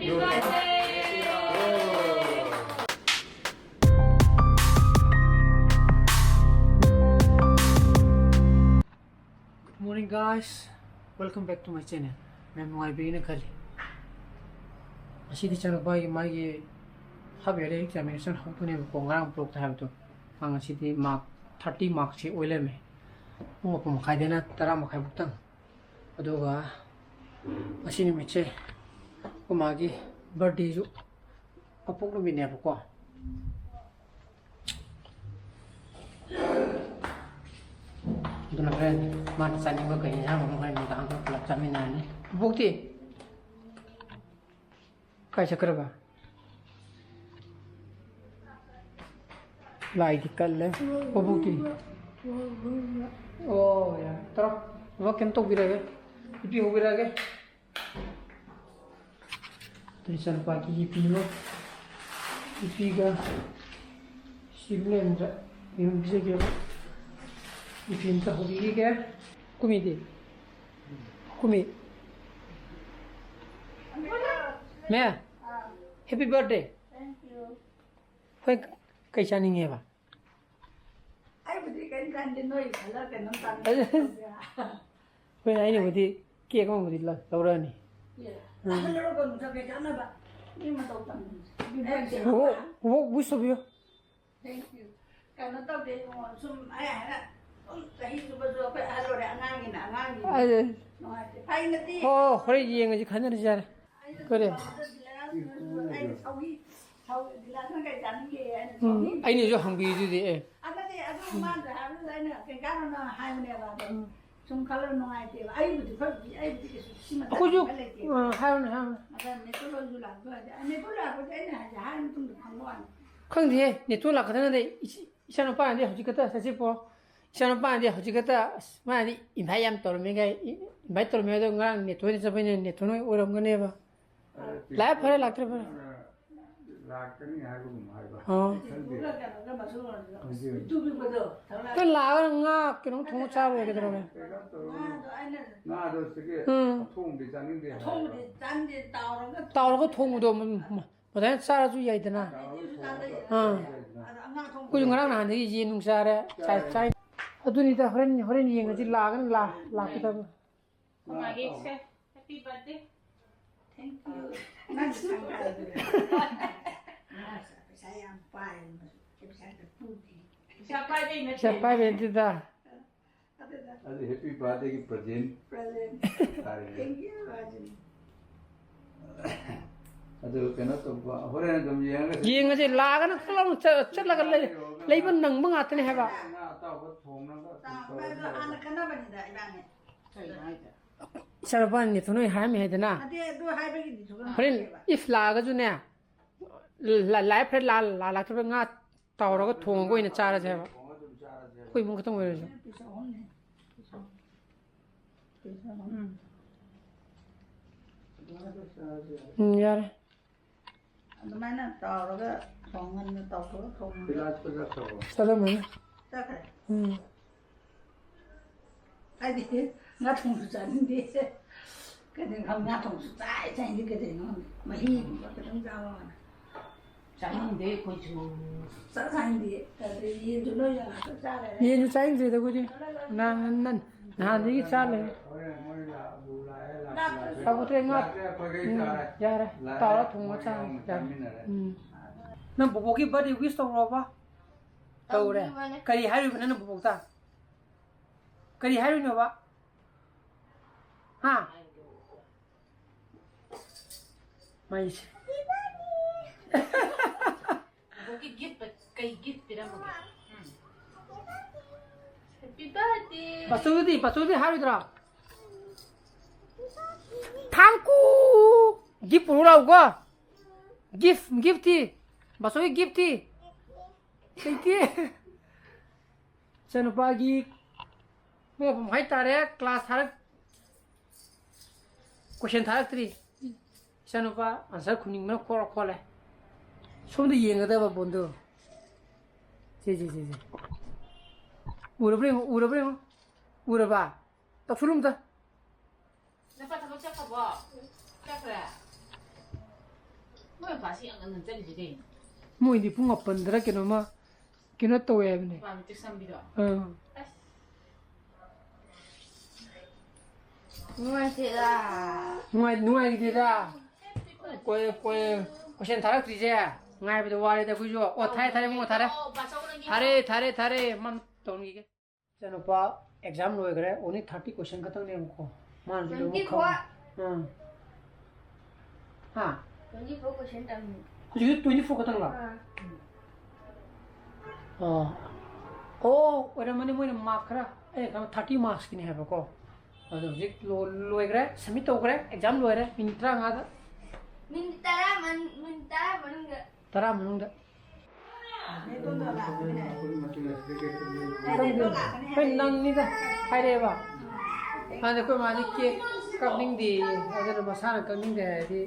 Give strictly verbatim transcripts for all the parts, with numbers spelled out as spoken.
Good morning, guys. Welcome back to my channel. ꯃꯌꯥꯝ ꯅꯨꯡꯉꯥꯏꯕꯤꯔꯤꯅ ꯈꯜꯂꯤ꯫ ꯉꯁꯤꯗꯤ ꯏꯆꯥꯅꯨꯄꯥꯒꯤ ꯃꯥꯒꯤ half yearly examination ꯍꯧꯗꯣꯏꯅꯦꯕꯀꯣ, ꯉꯔꯥꯡ ꯕ꯭ꯂꯣꯛꯇ ꯍꯥꯏꯕꯗꯣ꯫ ꯃꯥ ꯉꯁꯤꯗꯤ ꯃꯥꯔꯛ ꯊꯥꯔꯇꯤ ꯃꯥꯔꯛꯁꯦ ꯑꯣꯏ ꯂꯩꯔꯝꯃꯦ꯫ ꯄꯨꯡ ꯃꯥꯄꯟ ꯃꯈꯥꯏꯗꯩꯅ ꯇꯔꯥ ꯃꯈꯥꯏ ꯐꯥꯎꯇꯪ꯫ ꯑꯗꯨꯒ ꯉꯁꯤ ꯅꯨꯃꯤꯠꯁꯦ ꯑꯩꯈꯣꯏ ꯃꯥꯒꯤ ꯕꯥꯔꯗꯦꯁꯨ, ꯃꯄꯣꯛ ꯅꯨꯃꯤꯠꯅꯦꯕꯀꯣ꯫ ꯑꯗꯨꯅ ꯍꯣꯔꯦꯟ ꯃꯥꯅ ꯆꯥꯅꯤꯡꯕ ꯀꯩ ꯏꯟꯁꯥꯡꯅꯣ ꯍꯣꯔꯦꯟ ꯅꯨꯡꯗꯥꯡꯗ ꯄꯨꯂꯞ ꯆꯥꯃꯤꯟꯅꯔꯅꯤ꯫ ꯄꯨꯕꯣꯛꯇꯤ ꯀꯥꯏ ꯆꯠꯈ꯭ꯔꯕ? ꯂꯥꯏꯗꯤ ꯀꯜꯂꯦ꯫ ꯄꯨꯕꯣꯛꯇꯤ? ꯑꯣ, ꯌꯥꯔꯦ꯫ ꯇꯧꯔꯣ꯫ ꯊꯕꯛ ꯀꯩꯝ ꯇꯧꯕꯤꯔꯒꯦ꯫ ꯏꯄꯤ ꯍꯧꯕꯤꯔꯛꯑꯒꯦ꯫ ꯑꯗꯨ ꯏꯆꯥꯅꯨꯄꯥꯒꯤ ꯏꯄꯤ ꯑꯃ, ꯏꯄꯤꯒ ꯁꯤꯕꯂꯦꯟꯗ ꯌꯦꯔꯨꯝ ꯄꯤꯖꯒꯦꯕ꯫ ꯏꯄꯤ ꯑꯝꯇ ꯍꯧꯕꯤꯈꯤꯒꯦ꯫ ꯀꯨꯝꯃꯤꯗꯤ? ꯀꯨꯝꯃꯤ꯫ ꯃꯦ, happy birthday꯫ Thank you꯫ ꯍꯣꯏ, ꯀꯩ ꯆꯥꯅꯤꯡꯉꯦꯕ? ꯑꯩꯕꯨꯗꯤ ꯀꯩꯝ ꯆꯥꯅꯤꯡꯗꯦ, ꯅꯣꯏ ꯈꯜꯂ ꯀꯩꯅꯣꯝ ꯆꯥꯅꯤꯡꯉꯦ꯫ ꯍꯣꯏ, ꯑꯩꯅꯕꯨꯗꯤ ꯀꯦꯛ ꯑꯃꯕꯨꯗꯤ ꯂ-, ꯂꯧꯔꯛꯑꯅꯤ꯫ ꯎꯝ꯫ ꯑꯍꯜ ꯂꯧꯔꯒ ꯑꯃꯨꯛ ꯆꯠꯄꯩ ꯀꯥꯟꯅꯕ꯫ ꯃꯤ ꯃꯇꯧ ꯇꯝꯃꯤ꯫ ꯕꯣꯕꯣꯛ, ꯕꯣꯕꯣꯛ wish ꯇꯧꯕꯤꯌꯨ꯫ Thank you꯫ ꯀꯩꯅꯣ ꯇꯧꯗꯦ ꯏꯕꯨꯡꯉꯣ, ꯁꯨꯝ ꯑꯩ ꯍꯥꯏꯅ ꯁꯨꯝ ꯆꯍꯤ ꯆꯨꯞꯄꯁꯨ ꯑꯩꯈꯣꯏ ꯑꯍꯜ ꯑꯣꯏꯔꯦ, ꯑꯉꯥꯡꯒꯤꯅ ꯑꯉꯥꯡꯒꯤ ꯑꯗꯨ ꯅꯨꯡꯉꯥꯏꯇꯦ꯫ ꯐꯩ ꯅꯠꯇꯦ꯫ ꯍꯣ, ꯍꯣꯔꯦꯟ ꯌꯦꯡꯉꯁꯤ, ꯈꯟꯅꯔꯁꯤ ꯌꯥꯔꯦ꯫ ꯑꯩꯅ ꯀꯔꯤ? ꯁꯨꯝ ꯄꯥꯝꯖꯗꯦ, ꯑꯩꯅ ꯁꯧꯒꯤ, ꯁꯧ-, ꯒꯤꯂꯥꯁ ꯑꯃ ꯀꯩ ꯆꯥꯅꯤꯡꯒꯦ ꯍꯥꯏꯅ ꯎꯝ, ꯁꯧꯒꯤ꯫ ꯑꯩꯅꯁꯨ ꯍꯪꯕꯤꯗꯨꯗꯤ, ꯑꯦ꯫ ꯑꯃꯗꯤ ꯑꯗꯨ ꯃꯥꯅ ꯍꯥꯏꯕꯗꯨꯗ ꯑꯩꯅ ꯀꯩꯀꯥꯅꯣꯅ ꯍꯥꯏꯕꯅꯦꯕ꯫ ꯑꯗꯣ ꯎꯝ꯫ ꯁꯨꯝ ꯈꯜꯂ ꯅꯨꯡꯉꯥꯏꯇꯦꯕ꯫ ꯑꯩꯕꯨꯗꯤ ꯈꯔ, ꯑꯩꯕꯨꯗꯤ ꯀꯩꯁꯨ ꯁꯤ ꯃꯇꯥꯡ ꯑꯩꯈꯣꯏꯁꯨ, ꯈꯪꯕ ꯂꯩꯇꯦꯕ꯫ ꯑ, ꯍꯥꯏꯔꯨꯅꯦ, ꯍꯥꯏꯔꯨꯅꯦ꯫ ꯑꯗ ꯅꯦꯇꯣ ꯂꯣꯏꯁꯨ ꯂꯥꯛꯄ ꯌꯥꯗꯦ꯫ ꯑ, ꯅꯦꯇꯣ ꯂꯥꯛꯄꯗꯤ ꯑꯩꯅ ꯍꯥꯏꯁꯦ ꯍꯥꯏꯔ ꯃꯇꯨꯡꯗ ꯈꯪꯕ ꯋꯥꯅꯤ꯫ ꯈꯪꯗꯦꯍꯦ, ꯅꯦꯇꯣ ꯂꯥꯛꯀꯗ꯭ꯔꯅꯗꯤ ꯏꯆ-, ꯏꯆꯥꯅꯨꯄꯥꯅꯗꯤ ꯍꯧꯖꯤꯛ ꯈꯛꯇ ꯆꯠꯁꯤꯀꯣ꯫ ꯏꯆꯥꯅꯨꯄꯥꯅꯗꯤ ꯍꯧꯖꯤꯛ ꯈꯛꯇ, ꯑꯁ, ꯃꯥꯅꯗꯤ invite ꯌꯥꯝ ꯇꯧꯔꯝꯃꯤ ꯀꯥꯏ, ꯏ-, invite ꯇꯧꯔꯝꯃꯤ ꯑꯗꯣ ꯉꯔꯥꯡ ꯅꯦꯇꯣ ꯍꯣꯏꯗ ꯆꯠꯄꯅꯤꯅ ꯅꯦꯇꯣ ꯍꯣꯏ ꯑꯣꯏꯔꯝꯒꯅꯦꯕ꯫ ꯂꯥꯛꯑꯦ, ꯐꯔꯦ, ꯂꯥꯛꯇ꯭ꯔꯦ, ꯐꯔꯦ꯫ ꯂꯥꯛꯀꯅꯤ ꯍꯥꯏꯕꯒꯨꯝ ꯍꯥꯏꯕ꯫ ꯑꯣ꯫ ꯈꯪꯗꯦ꯫ ꯍꯧꯖꯤꯛ ꯑꯩꯈꯣꯏ ꯂꯥꯛꯑꯒ ꯉꯥ ꯀꯩꯅꯣꯝ ꯊꯣꯡꯉ ꯆꯥꯕ ꯌꯥꯏ ꯀꯩꯗꯧꯔꯒꯦ? ꯀꯩꯅꯣ ꯇꯧꯔꯒ ꯉꯥꯗꯣ ꯑꯩꯅ ꯉꯥꯗꯣ ꯁꯤꯒꯤ ꯎꯝ꯫ ꯑꯊꯣꯡꯕꯗꯤ ꯆꯥꯅꯤꯡꯗꯦ ꯍꯥꯏꯕ꯫ ꯑꯊꯣꯡꯕꯗꯤ ꯆꯥꯅꯤꯡꯗꯦ, ꯇꯥꯎꯔꯒ ꯇꯥꯎꯔꯒ ꯊꯣꯡꯕꯗꯣ ꯃ-, ꯃ-, ꯃꯗꯥꯏꯅ ꯆꯥꯔꯁꯨ ꯌꯥꯏꯗꯅ꯫ ꯇꯥꯎꯔꯒ ꯊꯣꯡꯕꯗꯣ ꯑꯥ꯫ ꯆꯥꯅꯤꯡꯗꯦ ꯍꯥꯏꯗꯅ꯫ ꯑꯗꯣ ꯑꯉꯥꯡ ꯑꯊꯣꯡꯕ ꯑꯩꯈꯣꯏꯁꯨ ꯉꯔꯥꯡ ꯅꯍꯥꯟꯗꯒꯤ ꯌꯦꯟ ꯅꯨꯡ ꯆꯥꯔꯦ, ꯆꯥꯏ, ꯆꯥꯏ꯫ ꯑꯗꯨꯅꯤꯗ ꯍꯣꯔꯦꯟ, ꯍꯣꯔꯦꯟ ꯌꯦꯡꯉꯁꯤ ꯂꯥꯛꯑꯒꯅ ꯂꯥ-, ꯂꯥꯛꯀꯦ ꯇꯧꯕ꯫ ꯃꯥꯒꯤ ꯁꯦ, happy birthday꯫ Thank you꯫ ꯅꯪ ꯁꯪꯒꯥꯏꯗꯨꯅ꯫ ꯃꯥꯁꯦ ꯄꯩꯁꯥ ꯌꯥꯝ ꯄꯥꯏ, ꯃꯁꯨ ꯄꯩꯁꯥꯗ ꯄꯨꯗꯦ꯫ ꯄꯩꯁꯥ ꯄꯥꯏꯕꯩ ꯅꯠꯇꯦ꯫ ꯄꯩꯁꯥ ꯄꯥꯏꯕꯩ ꯅꯠꯇꯦꯗ꯫ ꯑꯗꯨꯗ ꯑꯗꯨ happy birthday ꯒꯤ present present ꯇꯥꯔꯦꯅꯦ꯫ Thank you ꯍꯥꯏꯁꯤꯅꯤ꯫ ꯑꯗꯨ ꯀꯩꯅꯣ ꯇꯧꯕ, ꯍꯣꯔꯦꯟ ꯑꯗꯨꯝ ꯌꯦꯡꯉꯒ ꯌꯦꯡꯉꯁꯦ, ꯂꯥꯛꯑꯒꯅ ꯐꯠ ꯂꯥꯎꯅ ꯆꯠ-, ꯆꯠꯂꯒ ꯂꯩ-, ꯂꯩꯕ ꯅꯪꯕ ꯉꯥꯛꯇꯅꯦ ꯍꯥꯏꯕ꯫ ꯉꯥ ꯑꯇꯥꯎꯕ ꯊꯣꯡꯅꯕ ꯑꯗꯨꯝ ꯇꯥꯎꯕ ꯍꯥꯏꯗꯣ ꯇꯧꯔꯒ ꯍꯥꯟꯅ ꯈꯟꯅꯕꯅꯤꯗ ꯏꯕꯥꯅꯤ꯫ ꯀꯩꯅꯣ ꯍꯥꯏꯁꯦ? ꯏꯆꯥꯅꯨꯄꯥ ꯅꯦꯊꯣꯏ ꯍꯣꯏ ꯍꯥꯏꯔꯝꯃꯤ ꯍꯥꯏꯗꯅ꯫ ꯅꯠꯇꯦ, ꯑꯗꯨ ꯍꯥꯏꯕꯒꯤꯗꯤ ꯁꯨꯈꯟ ꯍꯣꯔꯦꯟ ꯈꯟꯗꯦꯕ꯫ If ꯂꯥꯛꯑꯒꯁꯨꯅꯦ, ꯂ-, ꯂꯥꯏ ꯐꯔꯦ ꯂꯥ-, ꯂꯥ-, ꯂꯥꯛꯇ꯭ꯔꯕ ꯉꯥ ꯇꯥꯎꯔꯒ ꯊꯣꯡꯉꯒ ꯑꯣꯏꯅ ꯆꯥꯔꯁꯦ ꯍꯥꯏꯕ꯫ ꯑꯩꯈꯣꯏ ꯏꯃꯨꯡ ꯈꯛꯇꯪ ꯑꯣꯏꯔꯁꯨ꯫ ꯄꯤꯁ ꯑꯍꯨꯝꯅꯦ꯫ ꯄꯤꯁ ꯑꯍꯨꯝ꯫ ꯄꯤꯁ ꯑꯍꯨꯝ꯫ ꯎꯝ꯫ ꯑꯗꯨꯃꯥꯏꯅ ꯇꯧꯔ ꯆꯥꯔꯁꯦ꯫ ꯎꯝ, ꯌꯥꯔꯦ꯫ ꯑꯗꯨꯃꯥꯏꯅ ꯇꯧꯔꯒ ꯊꯣꯡ ꯉꯟꯅ ꯇꯧꯊꯣꯛꯑ ꯊꯣꯡꯉꯒ ꯄꯤꯂꯥꯁꯄꯨ ꯆꯠꯈ꯭ꯔꯕꯣ? ꯆꯠꯂꯝꯃꯅꯤ꯫ ꯆꯠꯈ꯭ꯔꯦ꯫ ꯎꯝ꯫ ꯑꯩꯗꯤ ꯉꯥ ꯊꯣꯡꯕꯁꯨ ꯆꯥꯅꯤꯡꯗꯦ꯫ ꯀꯩꯗꯧꯅꯣ ꯈꯪꯗꯦ, ꯉꯥ ꯊꯣꯡꯕꯁꯨ ꯆꯥꯏ ꯆꯥꯏꯅꯤꯡꯗꯦ꯫ ꯀꯩꯗꯧꯅꯣ ꯈꯪꯗꯦ꯫ ꯃꯍꯤꯒꯨꯝꯕ ꯈꯤꯇꯪ ꯆꯥꯕ ꯋꯥꯅꯤ꯫ ꯆꯥꯅꯤꯡꯗꯦ ꯑꯩꯈꯣꯏꯁꯨ꯫ ꯆꯥꯛ ꯆꯥꯅꯤꯡꯗꯦ꯫ ꯑꯗꯩ ꯌꯦꯟꯁꯨ ꯂꯣꯏ ꯉꯥꯛꯇ ꯆꯥ ꯂꯩꯔꯦ꯫ ꯌꯦꯟꯁꯨ ꯆꯥꯅꯤꯡꯗ꯭ꯔꯦꯗ ꯑꯩꯈꯣꯏꯗꯤ꯫ ꯅꯍꯥꯟ, ꯅꯍꯥꯟ, ꯅꯍꯥꯟꯗꯒꯤ ꯆꯥ ꯂꯩꯔꯦ꯫ ꯍꯣꯔꯦꯟ ꯃꯣꯏ ꯂꯥꯛꯑꯕꯨ ꯂꯥꯛꯑꯦ, ꯂꯥꯛꯄꯨ ꯂꯥꯛꯇ꯭ꯔꯦ꯫ ꯂꯥꯛꯇ꯭ꯔꯦ, ꯑꯩꯈꯣꯏ ꯎꯝ, ꯆꯥꯔꯦ꯫ ꯌꯥꯔꯦ꯫ ꯂꯥꯛꯑꯦ, ꯇꯥꯎꯔ ꯊꯣꯡꯉ ꯃꯣꯏ ꯆꯥꯔꯦ꯫ ꯌꯥꯎꯅ ꯌꯥꯔꯦ꯫ ꯆꯥꯃꯤꯟꯅꯔꯦ꯫ ꯎꯝ꯫ ꯅꯪ ꯕꯣꯕꯣꯛꯀꯤ birthday wish ꯇꯧꯔꯣꯕ꯫ ꯇꯧꯔꯦ꯫ ꯇꯧꯕꯤꯕꯅꯦ꯫ ꯀꯔꯤ ꯍꯥꯏꯔꯨꯏꯕ ꯅꯪꯅ ꯕꯣꯕꯣꯛꯇ? ꯀꯔꯤ ꯍꯥꯏꯔꯨꯏꯅꯣꯕ? ꯍꯥ? ꯃꯩꯁꯦ꯫ ꯕꯣꯕꯣꯛꯀꯤ gift ꯀꯩ gift ꯄꯤꯔꯝꯃꯒꯦ? ꯎꯝ꯫ Happy birthday꯫ ꯄꯥꯆꯧꯗꯤ, ꯄꯥꯆꯧꯗꯤ ꯍꯥꯏꯔꯣꯏꯗ꯭ꯔꯣ? ꯊꯥꯡꯀꯨ! Gift ꯄꯨꯔꯨ ꯂꯥꯛꯎꯀꯣ꯫ Gift, gift ꯇꯤ꯫ ꯕꯥꯆꯧꯒꯤ gift ꯇꯤ꯫ ꯂꯩꯇꯦ꯫ ꯏꯆꯥꯅꯨꯄꯥꯒꯤ ꯃꯣꯏ ꯃꯐꯝ ꯍꯥꯏꯇꯥꯔꯦ, class ꯊꯥꯔꯛ-, question ꯊꯥꯔꯛꯇ꯭ꯔꯤ꯫ ꯏꯆꯥꯅꯨꯄꯥ answer ꯈꯨꯝꯅꯤꯡꯕꯅ ꯈꯣꯔ ꯈꯣꯠꯂꯦ꯫ ꯁꯣꯝꯗ ꯌꯦꯡꯒꯗꯕ ꯕꯣꯟꯗꯣ꯫ ꯁꯦ, ꯁꯦ, ꯁꯦ, ꯁꯦ꯫ ꯎꯔꯕ꯭ꯔꯥ ꯌꯦꯡꯉꯣ, ꯎꯔꯕ꯭ꯔꯥ ꯌꯦꯡꯉꯣ꯫ ꯎꯔꯕ? ꯇꯧꯁꯜꯂꯨ ꯑꯝꯇ꯫ ꯅꯄꯥ ꯊꯕꯛ ꯆꯠꯈ꯭ꯔꯕꯣ? ꯆꯠꯈ꯭ꯔꯦ? ꯃꯣꯏ ꯃꯄꯥꯁꯤ ꯌꯥꯝ ꯉꯟꯅ ꯆꯠꯂꯤꯁꯦ ꯀꯩꯅꯣ? ꯃꯣꯏꯗꯤ ꯄꯨꯡ ꯃꯥꯄꯟꯗꯔ ꯀꯩꯅꯣꯝꯃ ꯀꯩꯅꯣ ꯇꯧꯋꯦ ꯍꯥꯏꯕꯅꯦ꯫ ꯃꯄꯥ ꯃꯤꯇꯤꯛ ꯁꯝꯕꯤꯗꯣ? ꯑꯥ꯫ ꯑꯁ꯫ ꯅꯨꯡꯉꯥꯏꯇꯦꯗ꯫ ꯅꯨꯡꯉꯥꯏ-, ꯅꯨꯡꯉꯥꯏꯈꯤꯗꯦꯗ꯫ ꯀꯣꯏ-, ꯀꯣꯏ-, question ꯊꯥꯔꯛꯇ꯭ꯔꯤꯁꯦ ꯉꯥꯏꯕꯗ ꯋꯥꯔꯦꯗ ꯑꯩꯈꯣꯏꯁꯨ꯫ ꯑꯣ, ꯊꯥꯔꯦ, ꯊꯥꯔꯦ, ꯏꯕꯨꯡꯉꯣ, ꯊꯥꯔꯦ꯫ ꯑꯣ, ꯕꯥꯆꯧ ꯅꯪꯒꯤ ꯊꯥꯔꯦ, ꯊꯥꯔꯦ, ꯊꯥꯔꯦ꯫ ꯃꯥ ꯇꯧꯅꯈꯤꯒꯦ꯫ ꯏꯆꯥꯅꯨꯄꯥ exam ꯂꯣꯏꯈ꯭ꯔꯦ, only thirty question ꯈꯛꯇꯪꯅꯦꯕꯀꯣ꯫ ꯃꯥꯅꯁꯨ ꯑꯗꯨꯝ twenty four꯫ ꯈꯪ-, ꯑꯥ꯫ ꯍꯥ? Twenty four question ꯇꯝꯃꯤ꯫ ꯍꯧꯖꯤꯛ twenty four ꯈꯛꯇꯪꯂꯣ? ꯑꯥ꯫ ꯑꯣ꯫ ꯑꯣ, ꯑꯣꯏꯔꯝꯃꯅꯤ, ꯃꯣꯏꯅ mark ꯈꯔ, ꯑꯩꯅ ꯈꯟꯕ thirty marksꯀꯤꯅꯦ ꯍꯥꯏꯕꯀꯣ꯫ ꯑꯗꯣ ꯍꯧꯖꯤꯛ ꯂꯣ-, ꯂꯣꯏꯈ꯭ꯔꯦ, submit ꯇꯧꯈ꯭ꯔꯦ, exam ꯂꯣꯏꯔꯦ, minute ꯇꯔꯥꯃꯉꯥꯗ꯫ Minute ꯇꯔꯥ ꯃꯟ-, minute ꯇꯔꯥ ꯃꯅꯨꯡꯗ꯫ ꯇꯔꯥ ꯃꯅꯨꯡꯗ꯫ ꯍꯣꯏ, ꯅꯪꯅꯤꯗ ꯍꯥꯏꯔꯛꯑꯦꯕ꯫ ꯑꯗ ꯑꯩꯈꯣꯏ ꯃꯥꯗꯤ cake ꯀꯛꯅꯤꯡꯗꯦꯌꯦ, ꯑꯗꯨꯅ ꯃꯁꯥꯅ ꯀꯛꯅꯤꯡꯗꯦ ꯍꯥꯏꯔꯗꯤ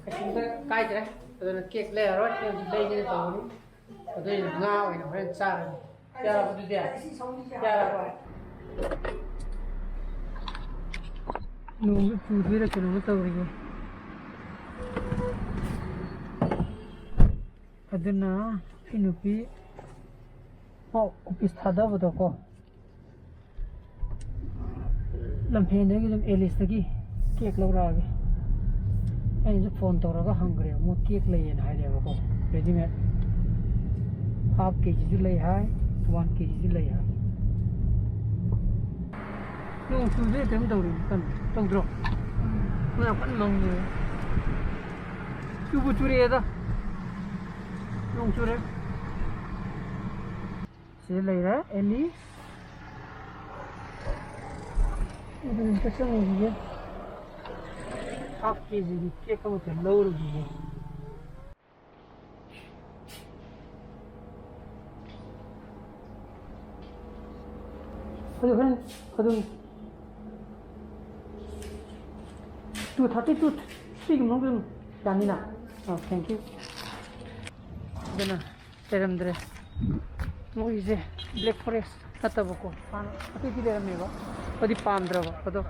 ꯀꯩꯁꯨꯝꯇ ꯀꯥꯏꯗ꯭ꯔꯦ꯫ ꯑꯗꯨꯅ cake ꯂꯩꯔꯔꯣꯏ, cake ꯂꯩꯒꯦ ꯇꯧꯕꯅꯤ꯫ ꯑꯗꯨ ꯑꯩꯅ ꯉꯥ ꯑꯣꯏꯅ ꯍꯣꯔꯦꯟ ꯆꯥꯔꯅꯤ꯫ ꯌꯥꯔꯕ ꯑꯗꯨꯗꯤ? ꯌꯥꯔꯕ? ꯅꯣꯡꯁꯨ ꯆꯨꯗꯣꯏꯔꯥ ꯀꯩꯅꯣꯝꯃ ꯇꯧꯔꯤꯌꯦ꯫ ꯑꯗꯨꯅ ꯑꯩ ꯅꯨꯄꯤ, ꯑꯣ, office ꯊꯥꯗꯕꯗꯣꯀꯣ, ꯂꯝꯐꯦꯟꯗꯒꯤ ꯑꯗꯨꯝ ꯑꯦꯂꯤꯁꯇꯒꯤ cake ꯂꯧꯔꯛꯑꯒꯦ꯫ ꯑꯩꯅꯁꯨ phone ꯇꯧꯔꯒ ꯍꯪꯈ꯭ꯔꯦꯕ, ꯃꯣꯏ cake ꯂꯩꯌꯦꯅ ꯍꯥꯏꯔꯛꯑꯦꯕꯀꯣ, readymade꯫ Half KGꯁꯨ ꯂꯩ ꯍꯥꯏ, one KGꯁꯨ ꯂꯩ ꯍꯥꯏ꯫ ꯅꯣꯡ ꯆꯨꯗꯣꯏ ꯀꯩꯅꯣꯝ ꯇꯧꯔꯤ, ꯀꯟꯅ ꯇꯧꯗ꯭ꯔꯣ? ꯅꯣꯡ ꯌꯥꯝ ꯀꯟꯅ ꯃꯪꯉꯦ꯫ ꯆꯨꯕꯨ ꯆꯨꯔꯛꯑꯦꯗ꯫ ꯅꯣꯡ ꯆꯨꯔꯦ꯫ ꯁꯤꯗ ꯂꯩꯔꯦ ꯑꯦꯂꯤ꯫ ꯑꯗꯨꯅ ꯑꯝꯇ ꯆꯪꯉꯨꯈꯤꯒꯦ꯫ Half KGꯒꯤ cake ꯑꯃꯇ ꯂꯧꯔꯨꯈꯤꯒꯦ꯫ ꯑꯗꯨ ꯍꯣꯔꯦꯟ ꯑꯗꯨꯝ two thirty to threeꯒꯤ ꯃꯅꯨꯡꯗ ꯑꯗꯨꯝ ꯌꯥꯅꯤꯅ? ꯑꯣ, thank you. ꯑꯗꯨꯅ ꯂꯩꯔꯝꯗ꯭ꯔꯦ꯫ ꯃꯣꯏꯁꯦ black forest ꯅꯠꯇꯕꯀꯣ, ꯍꯥꯟꯅ ꯑꯇꯩꯗꯤ ꯂꯩꯔꯝꯃꯦꯕ, ꯑꯗꯨꯗꯤ ꯄꯥꯝꯗ꯭ꯔꯕ꯫ ꯑꯗꯣ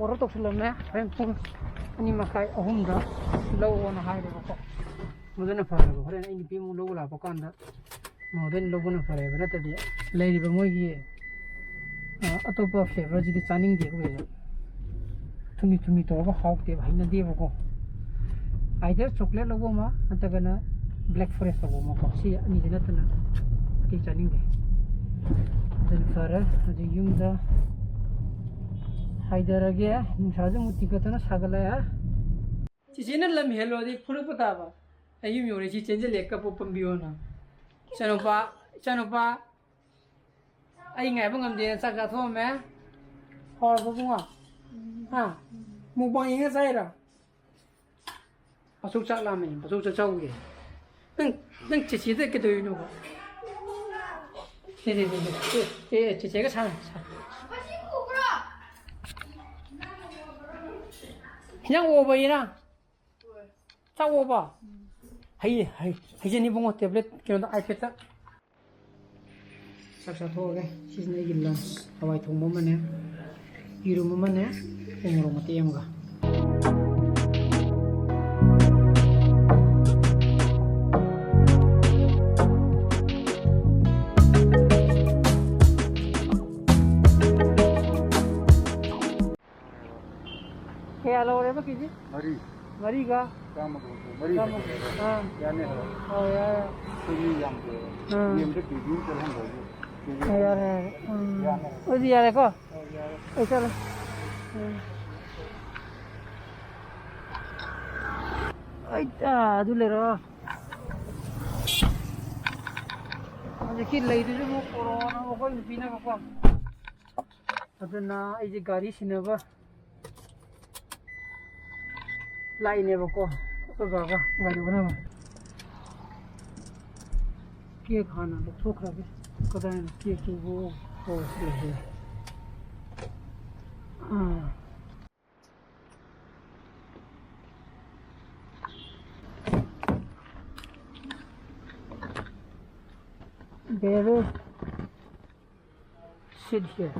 order ꯇꯧꯁꯤꯜꯂꯝꯃꯦ, ꯍꯣꯔꯦꯟ ꯄꯨꯡ ꯑꯅꯤ ꯃꯈꯥꯏ, ꯑꯍꯨꯝꯗ ꯂꯧꯑꯣꯅ ꯍꯥꯏꯔꯦꯕꯀꯣ꯫ ꯃꯗꯨꯅ ꯐꯔꯦꯕ, ꯍꯣꯔꯦꯟ ꯑꯩ ꯅꯨꯄꯤ ꯑꯃꯨꯛ ꯂꯧꯕ ꯂꯥꯛꯄ ꯀꯥꯟꯗ ꯃꯗꯨꯗ ꯑꯩꯅ ꯂꯧꯕꯅ ꯐꯔꯦꯕ, ꯅꯠꯇ꯭ꯔꯗꯤ ꯂꯩꯔꯤꯕ ꯃꯣꯏꯒꯤ, ꯑ, ꯑꯇꯣꯞꯄ flavourꯁꯤꯗꯤ ꯆꯥꯅꯤꯡꯗꯦꯕ ꯀꯩꯁꯨ꯫ ꯊꯨꯝꯂꯤ ꯊꯨꯝꯂꯤ ꯇꯧꯔꯒ ꯍꯥꯎꯇꯦꯕ, ꯍꯩꯅꯗꯦꯕꯀꯣ꯫ Either chocolate ꯂꯧꯕ ꯑꯃ ꯅꯠꯇ꯭ꯔꯒꯅ black forest ꯂꯧꯕ ꯑꯃꯀꯣ, ꯁꯤ ꯑꯅꯤꯁꯤ ꯅꯠꯇꯅ ꯑꯇꯩ ꯆꯥꯅꯤꯡꯗꯦ꯫ ꯑꯗꯨꯅ ꯐꯔꯦ, ꯍꯧꯖꯤꯛ ꯌꯨꯝꯗ ꯍꯥꯏꯊꯔꯒꯦ꯫ ꯅꯨꯡꯁꯥꯁꯨ ꯑꯃꯨꯛ ꯇꯤꯡꯈꯠꯇꯅ ꯁꯥꯒꯠꯂꯛꯑꯦ꯫ ꯆꯤꯆꯦꯅ ꯂꯝ ꯍꯦꯜꯂꯨꯔꯗꯤ ꯐꯨꯔꯛꯄ ꯇꯥꯕ꯫ ꯑꯩ ꯌꯨꯝ ꯌꯧꯔꯦ, ꯁꯤ ꯆꯦꯟꯁꯤꯜꯂꯦ, ꯀꯞꯄ ꯄꯝꯕꯤꯌꯣꯅ꯫ ꯏꯆꯥꯅꯨꯄꯥ, ꯏꯆꯥꯅꯨꯄꯥ, ꯑꯩ ꯉꯥꯏꯕ ꯉꯝꯗꯦꯅ ꯆꯥꯛ ꯆꯥꯊꯣꯛꯑꯝꯃꯦ꯫ ꯍꯥꯎꯔꯕꯣ ꯏꯕꯨꯡꯉꯣ? ꯍꯥ? Mukbang ꯌꯦꯡꯉ ꯆꯥꯏꯔꯣ? ꯄꯥꯁꯧ ꯆꯥꯛ ꯂꯥꯝꯃꯦ, ꯄꯥꯁꯧ ꯆꯥꯛ ꯆꯥꯎꯒꯦ꯫ ꯅꯪ, ꯅꯪ ꯆꯦꯆꯦꯗ ꯀꯩꯗꯧꯔꯤꯅꯣꯕ? ꯁꯦ, ꯁꯦ, ꯁꯦ, ꯁꯦ꯫ ꯑꯦ, ꯑꯦ, ꯆꯦꯆꯦꯒ ꯁꯥꯟꯅ-, ꯁꯥ-, ꯍꯤꯟꯖꯥꯡ ꯑꯣꯕ ꯏꯔꯥ? ꯆꯥꯛ ꯑꯣꯕ? ꯍꯩ, ꯍꯩ, ꯍꯩꯖꯅꯤ ꯏꯕꯨꯡꯉꯣ, tablet ꯀꯩꯅꯣꯗ, iPadꯇ꯫ ꯆꯥꯛ ꯆꯥꯊꯣꯛꯑꯒꯦ꯫ ꯁꯤꯁꯤꯅ ꯑꯩꯒꯤ lunch꯫ ꯍꯋꯥꯏ ꯊꯣꯡꯕ ꯑꯃꯅꯦ, ꯌꯦꯔꯨꯝ ꯑꯃꯅꯦ, ꯎ ꯃꯣꯔꯣꯛ ꯃꯇꯦꯛ ꯑꯃꯒ꯫ ꯀꯌꯥ ꯂꯧꯔꯦꯕ ꯀꯦꯖꯤ? ꯃꯔꯤ꯫ ꯃꯔꯤꯒ? ꯆꯥꯝꯃꯒ ꯍꯨꯝꯐꯨ꯫ ꯃꯔꯤ ꯆꯥꯝꯃ꯫ ꯈꯛꯇꯅꯦꯕ꯫ ꯑꯥ꯫ ꯌꯥꯅꯤ ꯍꯥꯏꯕ꯫ ꯑꯧ, ꯌꯥꯔꯦ꯫ ꯑꯩꯈꯣꯏ ꯃꯤ ꯌꯥꯝꯗꯦꯕ꯫ ꯑꯥ꯫ ꯌꯦꯟꯗꯣ ꯀꯦꯖꯤ ꯑꯃ ꯆꯠꯍꯟꯗ꯭ꯔꯁꯨ꯫ ꯀꯦꯖꯤ ꯑꯥ, ꯌꯥꯔꯦ, ꯌꯥꯔꯦ꯫ ꯎꯝ꯫ ꯌꯥꯅꯤ ꯍꯥꯏꯕ꯫ ꯑꯗꯨꯗꯤ ꯌꯥꯔꯦꯀꯣ? ꯑꯧ, ꯌꯥꯔꯦ꯫ ꯑꯩ ꯆꯠꯂꯦ꯫ ꯎꯝ꯫ ꯑꯩ, ꯑꯥ, ꯑꯗꯨ ꯂꯩꯔꯣ꯫ ꯍꯧꯖꯤꯛꯀꯤ ꯂꯩꯗꯨꯁꯨ ꯑꯃꯨꯛ ꯄꯣꯔꯛꯑꯣꯅ ꯑꯩꯈꯣꯏ ꯅꯨꯄꯤꯅꯒꯀꯣ꯫ ꯑꯗꯨꯅ ꯑꯩꯁꯦ ꯒꯥꯔꯤ ꯁꯤꯟꯅꯕ ꯂꯥꯛꯏꯅꯦꯕꯀꯣ, ꯑꯩꯈꯣꯏ ꯕꯥꯒ ꯒꯥꯔꯤ ꯑꯣꯟꯅꯕ꯫ Cake ꯍꯥꯟꯅ ꯂꯧꯊꯣꯛꯈ꯭ꯔꯒꯦ꯫ ꯀꯗꯥꯏꯅꯣ cakeꯇꯨꯕꯨ? ꯑꯣ, ꯁꯤ ꯂꯩꯔꯦ꯫ ꯑꯥ꯫ Here, sit here.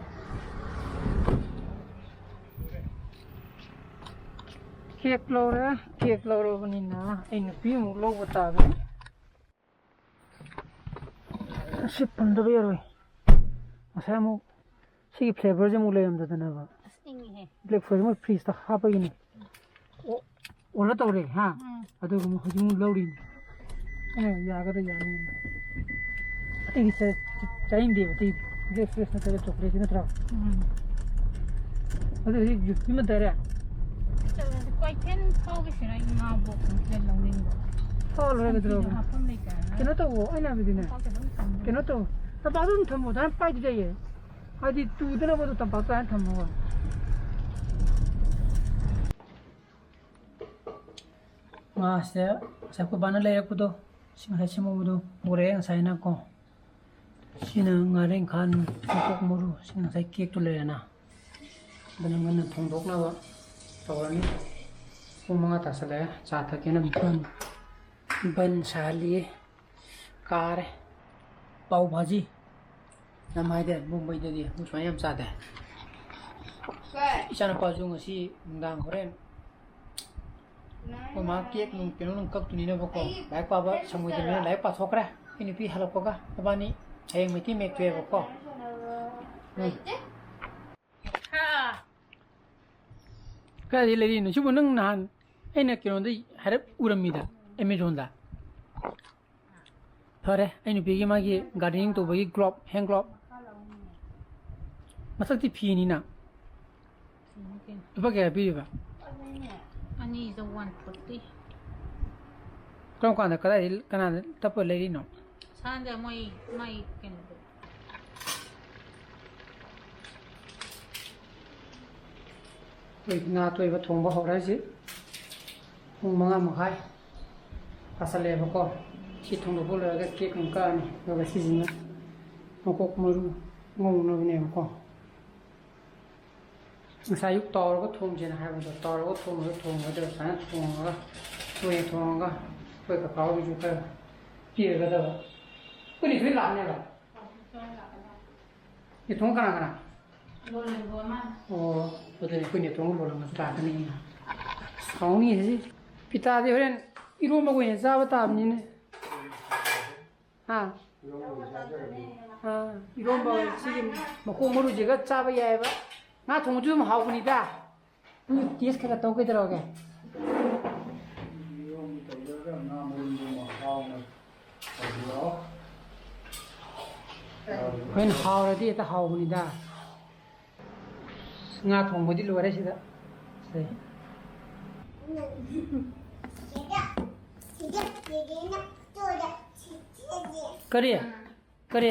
Cake ꯂꯧꯔꯦ꯫ Cake ꯂꯧꯔꯕꯅꯤꯅ ꯑꯩ ꯅꯨꯄꯤ ꯑꯃꯨꯛ ꯂꯧꯕ ꯇꯥꯕꯅꯤ꯫ ꯁꯤ ꯄꯟꯗꯕ ꯌꯥꯔꯣꯏ꯫ ꯉꯁꯥꯏ ꯑꯃꯨꯛ ꯁꯤꯒꯤ flavour ꯁꯦ ꯑꯃꯨꯛ ꯂꯩꯔꯝꯗꯗꯅꯕ꯫ ꯑꯁ, ꯏꯪꯉꯤꯍꯦ꯫ Black Forest ꯃꯣꯏ fridge ꯇ ꯍꯥꯞꯄꯒꯤꯅꯦ꯫ ꯑꯣ, order ꯇꯧꯔꯦ, ꯍꯥ? ꯎꯝ꯫ ꯑꯗꯨꯒ ꯑꯃꯨꯛ ꯍꯧꯖꯤꯛ ꯑꯃꯨꯛ ꯂꯧꯔꯤꯅꯤ꯫ ꯑꯩꯅ ꯌꯥꯒꯗ꯭ꯔꯥ ꯌꯥꯅꯤ꯫ ꯑꯇꯩꯗꯤ ꯆꯥ-, ꯆꯥ-, ꯆꯥꯅꯤꯡꯗꯦꯕ ꯑꯇꯩꯗꯤ꯫ Black Forest ꯅꯠꯇ꯭ꯔꯒ chocolate ꯁꯤ ꯅꯠꯇ꯭ꯔꯣ? ꯎꯝ꯫ ꯑꯗꯨ ꯍꯧꯖꯤꯛ ꯌꯨꯄꯤ ꯑꯃ ꯇꯥꯔꯦ꯫ ꯆꯠꯂꯁꯤ꯫ ꯀꯩꯊꯦꯜ ꯐꯥꯎꯒꯤꯁꯤꯔ ꯏꯃꯥꯕꯣꯛ ꯁꯤꯗ ꯂꯧꯅꯤꯡꯕ꯫ ꯐꯥꯎ ꯂꯣꯏꯔꯦ ꯁꯟꯊꯤꯗꯣ ꯀꯩꯗꯧꯔꯒꯦ? ꯍꯥꯞꯐꯝ ꯂꯩꯇꯗꯅ꯫ ꯀꯩꯅꯣ ꯇꯧꯋꯣ, ꯑꯩꯅ ꯍꯥꯏꯕꯗꯤꯅꯦ꯫ ꯇꯝꯄꯥꯛꯇ ꯑꯗꯨꯝ ꯊꯝꯃꯦ꯫ ꯀꯩꯅꯣ ꯇꯧ, ꯇꯝꯄꯥꯛꯇ ꯑꯗꯨꯝ ꯊꯝꯃꯣ, ꯑꯗꯨꯃꯥꯏꯅ ꯄꯥꯏꯗꯨꯗꯤ ꯑꯩꯌꯦ꯫ ꯍꯥꯏꯗꯤ ꯇꯨꯗꯅꯕꯗꯣ ꯇꯝꯄꯥꯛꯇ ꯑꯗꯨꯃꯥꯏꯅ ꯊꯝꯃꯣ꯫ ꯉꯥꯁꯦ ꯉꯁꯥꯏ ꯑꯩꯈꯣꯏ ꯕꯥꯅ ꯂꯩꯔꯛꯄꯗꯣ, ꯁꯤ ꯉꯁꯥꯏ ꯁꯦꯝꯍꯧꯕꯗꯣ ꯄꯨꯔꯛꯑꯦ ꯉꯁꯥꯏꯅꯀꯣ꯫ ꯁꯤꯅ ꯉꯥꯔꯦꯟꯈꯥ, ꯃꯀꯣꯛ ꯃꯔꯨ, ꯁꯤꯅ ꯉꯁꯥꯏ cake ꯇꯨ ꯂꯩꯔꯦꯅ꯫ ꯑꯗꯨꯅ ꯉꯟꯅ ꯊꯣꯡꯗꯣꯛꯅꯕ ꯇꯧꯔꯅꯤ꯫ ꯄꯨꯡ ꯃꯉꯥ ꯇꯥꯁꯜꯂꯛꯑꯦ꯫ ꯆꯥ ꯊꯛꯀꯦꯅ ꯕꯟ, ꯕꯟ ꯁꯥꯍꯜꯂꯤꯌꯦ꯫ ꯀꯥꯔꯦ꯫ ꯄꯥꯎ ꯚꯥꯖꯤ꯫ ꯌꯥꯝ ꯍꯥꯏꯗꯦ ꯃꯨꯝꯕꯩꯗꯗꯤ ꯃꯣꯏ ꯁꯨꯃꯥꯏꯅ ꯌꯥꯝ ꯆꯥꯗꯦ꯫ ꯏꯆꯥꯅꯨꯄꯥꯁꯨ ꯉꯁꯤ ꯅꯨꯡꯗꯥꯡ ꯍꯣꯔꯦꯟ ꯑꯩꯈꯣꯏ ꯃꯥ cake ꯅꯨꯡ ꯀꯩꯅꯣ ꯅꯨꯡ ꯀꯛꯇꯣꯏꯅꯤꯅꯕꯀꯣ, ꯂꯥꯏꯔꯤꯛ ꯄꯥꯕ ꯁꯪꯉꯣꯏꯗꯕꯅꯤꯅ ꯂꯥꯏꯔꯤꯛ ꯄꯥꯊꯣꯛꯈ꯭ꯔꯦ꯫ ꯑꯩ ꯅꯨꯄꯤ ꯍꯜꯂꯛꯄꯒ ꯃꯕꯥꯅꯤ ꯍꯌꯦꯡ ꯃꯩꯇꯩ ꯃꯌꯦꯛ ꯊꯣꯛꯑꯦꯕꯀꯣ꯫ ꯎꯝ꯫ ꯀꯥꯏꯗꯩ ꯂꯩꯔꯤꯅꯣ ꯁꯤꯕꯨ? ꯅꯪ ꯅꯍꯥꯟ ꯑꯩꯅ ꯀꯩꯅꯣꯗ ꯍꯥꯏꯔꯞ ꯎꯔꯝꯃꯤꯗ, Amazon ꯗ꯫ ꯐꯔꯦ, ꯑꯩ ꯅꯨꯄꯤꯒꯤ ꯃꯥꯒꯤ gardening ꯇꯧꯕꯒꯤ glove, hand glove꯫ ꯃꯊꯛꯇꯤ ꯐꯤꯅꯤꯅ꯫ ꯂꯨꯄꯥ ꯀꯌꯥ ꯄꯤꯔꯤꯕ? ꯑꯅꯤꯗ one forty꯫ ꯀꯔꯝ ꯀꯥꯟꯗ, ꯀꯗꯥꯏꯗ, ꯀꯅꯥꯗ ꯇꯞꯄ ꯂꯩꯔꯤꯅꯣ? ꯁꯥꯟꯗ ꯃꯣꯏ, ꯃꯥꯏ ꯀꯩꯅꯣꯗꯣ꯫ ꯑꯩꯈꯣꯏ ꯉꯥ ꯑꯇꯣꯏꯕ ꯊꯣꯡꯕ ꯍꯧꯔꯦ ꯍꯧꯖꯤꯛ꯫ ꯄꯨꯡ ꯃꯉꯥ ꯃꯈꯥꯏ ꯇꯥꯁꯜꯂꯛꯑꯦꯕꯀꯣ꯫ ꯁꯤ ꯊꯣꯡꯗꯣꯛꯄ ꯂꯣꯏꯔꯒ cake ꯑꯃꯨꯛ ꯀꯛꯑꯅꯤ꯫ ꯑꯗꯨꯒ ꯁꯤꯁꯤꯅ ꯃꯀꯣꯛ ꯃꯔꯨ ꯉꯧꯅꯕꯅꯦꯕꯀꯣ꯫ ꯉꯁꯥꯏ ꯑꯌꯨꯛ ꯇꯥꯎꯔꯒ ꯊꯣꯡꯁꯦꯅ ꯍꯥꯏꯕꯗꯣ, ꯇꯥꯎꯔꯒ ꯊꯣꯡꯕꯗꯣ ꯊꯣꯡꯒꯗꯕ, ꯁꯨꯃꯥꯏꯅ ꯊꯣꯡꯉꯒ, ꯇꯣꯏꯅ ꯊꯣꯡꯉꯒ, ꯑꯩꯈꯣꯏ ꯀꯀꯥ ꯍꯣꯏꯒꯤꯁꯨ ꯈꯔ ꯄꯤꯔꯒꯗꯕ꯫ ꯑꯩꯈꯣꯏ ꯅꯦꯊꯣꯏ ꯂꯥꯛꯅꯦꯕ꯫ ꯅꯦꯊꯣꯡ ꯀꯅꯥ ꯀꯅꯥ? ꯑꯣ, ꯑꯗꯨꯗꯤ ꯑꯩꯈꯣꯏ ꯅꯦꯊꯣꯡ ꯂꯣꯜꯂꯝꯃꯁꯨ ꯂꯥꯛꯀꯅꯤ꯫ ꯁꯥꯎꯅꯤ ꯍꯧꯖꯤꯛ꯫ ꯄꯤꯇꯥꯗꯤ ꯍꯣꯔꯦꯟ ꯏꯔꯣꯝꯕꯒ ꯑꯣꯏꯅ ꯆꯥꯕ ꯇꯥꯕꯅꯤꯅꯦ꯫ ꯍꯥ? ꯑꯥ, ꯏꯔꯣꯝꯕ ꯁꯤꯒꯤ ꯃꯈꯣꯡ ꯃꯔꯨꯁꯤꯒ ꯆꯥꯕ ꯌꯥꯏꯑꯕ꯫ ꯉꯥ ꯊꯣꯡꯕꯁꯨ ꯑꯗꯨꯝ ꯍꯥꯎꯕꯅꯤꯗ꯫ ꯅꯪ ꯇꯦꯁ ꯈꯔ ꯈꯔ ꯇꯧ ꯀꯩꯗꯧꯔꯒꯦ? ꯏꯔꯣꯝꯕ ꯇꯧꯗ꯭ꯔꯒ ꯉꯥ ꯃꯔꯨꯝꯗꯨꯃ ꯍꯥꯎꯅ ꯇꯧꯕꯤꯔꯣ꯫ ꯍꯣꯏꯅꯦ, ꯍꯥꯎꯔꯗꯤ ꯍꯦꯛꯇ ꯍꯥꯎꯕꯅꯤꯗ꯫ ꯉꯥ ꯊꯣꯡꯕꯗꯤ ꯂꯣꯏꯔꯦ ꯁꯤꯗ꯫ ꯁꯦ꯫ ꯀꯔꯤ? ꯀꯔꯤ?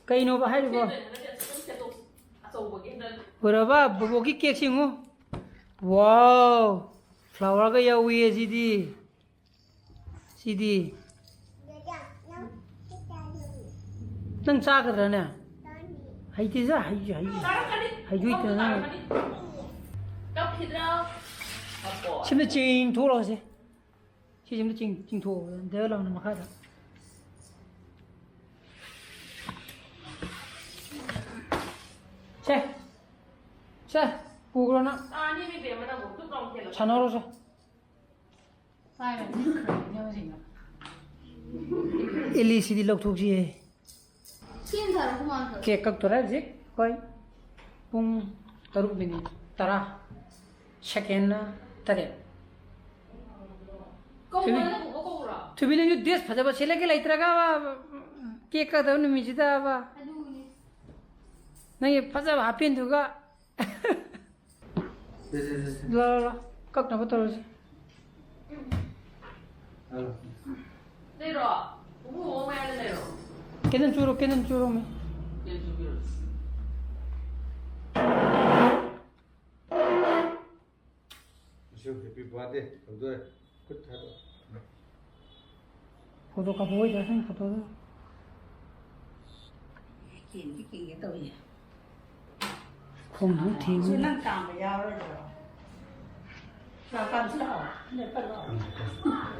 ꯀꯩꯅꯣꯕ ꯍꯥꯏꯔꯤꯕꯣ? ꯎꯔꯕ ꯕꯣꯕꯣꯛꯀꯤ ꯀꯦꯛꯁꯤ ꯌꯦꯡꯉꯨ꯫ ꯋꯥꯎ! ꯐ꯭ꯂꯥꯋꯔꯒ ꯌꯥꯎꯏ ꯑꯁꯤꯗꯤ꯫ ꯁꯤꯗꯤ꯫ ꯅꯪ ꯆꯥꯒꯗ꯭ꯔꯥꯅꯦ? ꯍꯩꯇꯦꯗ, ꯍꯩ-, ꯍꯩ-, ꯍꯩꯁꯨ ꯍꯩꯇꯅ ꯅꯪ꯫ ꯁꯤꯃ ꯆꯦꯡ ꯊꯣꯛꯂꯛꯑꯁꯦ꯫ ꯁꯤꯁꯤꯃ ꯆꯤꯡ-, ꯆꯤꯡꯊꯣꯛꯑꯣ, ꯗꯦꯕ ꯂꯥꯎꯅ ꯃꯈꯥꯗ꯫ ꯁꯦ, ꯁꯦ, ꯄꯨꯈ꯭ꯔꯣ ꯅꯪ꯫ ꯁꯥꯟꯅꯔꯣ ꯁꯦ꯫ ꯑꯦꯂꯤꯁꯤꯗꯤ ꯂꯧꯊꯣꯛꯁꯤꯍꯦ꯫ ꯀꯦꯛ ꯀꯛꯇꯣꯔꯦ ꯍꯧꯖꯤꯛ ꯑꯩꯈꯣꯏ꯫ ꯄꯨꯡ ꯇꯔꯨꯛ ꯃꯤꯅꯤꯠ ꯇꯔꯥ꯫ ꯁꯦꯀꯦꯟꯅ ꯇꯔꯦꯠ꯫ ꯊꯣꯏꯕꯤ, ꯊꯣꯏꯕꯤ, ꯅꯪꯁꯨ ꯗ꯭ꯔꯦꯁ ꯐꯖꯕ ꯁꯦꯠꯂꯒꯦ ꯂꯩꯇ꯭ꯔꯒꯕ, ꯀꯦꯛ ꯀꯛꯇꯕ ꯅꯨꯃꯤꯠꯁꯤꯗꯕ꯫ ꯅꯪꯒꯤ ꯐꯖꯕ ꯍꯥꯞꯄꯦꯟꯗꯨꯒ꯫ ꯂꯥꯎ, ꯂꯥꯎ, ꯂꯥꯎ꯫ ꯀꯛꯅꯕ ꯇꯧꯔꯁꯤ꯫ ꯂꯩꯔꯣ? ꯎꯄꯨ ꯃꯑꯣꯡ ꯃꯌꯥꯝꯗ ꯂꯩꯔꯣ? ꯀꯦꯟꯗꯜ ꯆꯨꯔꯣ, ꯀꯦꯟꯗꯜ ꯆꯨꯔꯣꯃꯤ꯫ ꯀꯦꯟꯗꯜ ꯆꯨꯕꯤꯔꯣ꯫ ꯉꯁꯤ happy birthday ꯇꯧꯗꯣꯔꯦ꯫ ꯈꯨꯠ ꯊꯥꯗꯣꯛꯑꯣ꯫ ꯐꯣꯇꯣ ꯀꯥꯞꯄꯛꯑꯣꯏꯗ꯭ꯔꯥ ꯈꯪꯗꯦ, ꯐꯣꯇꯣꯗꯣ꯫ ꯀꯦꯟꯗꯤ ꯀꯦꯟꯒꯦ ꯇꯧꯏ꯫ ꯈꯣꯡꯁꯨ ꯊꯦꯡꯉꯤ꯫ ꯅꯪ ꯀꯥꯝꯕ ꯌꯥꯎꯔꯣꯏꯗ꯭ꯔꯣ? ꯂꯥꯛꯑꯣ, ꯂꯦꯞꯄ ꯂꯥꯛꯑꯣ꯫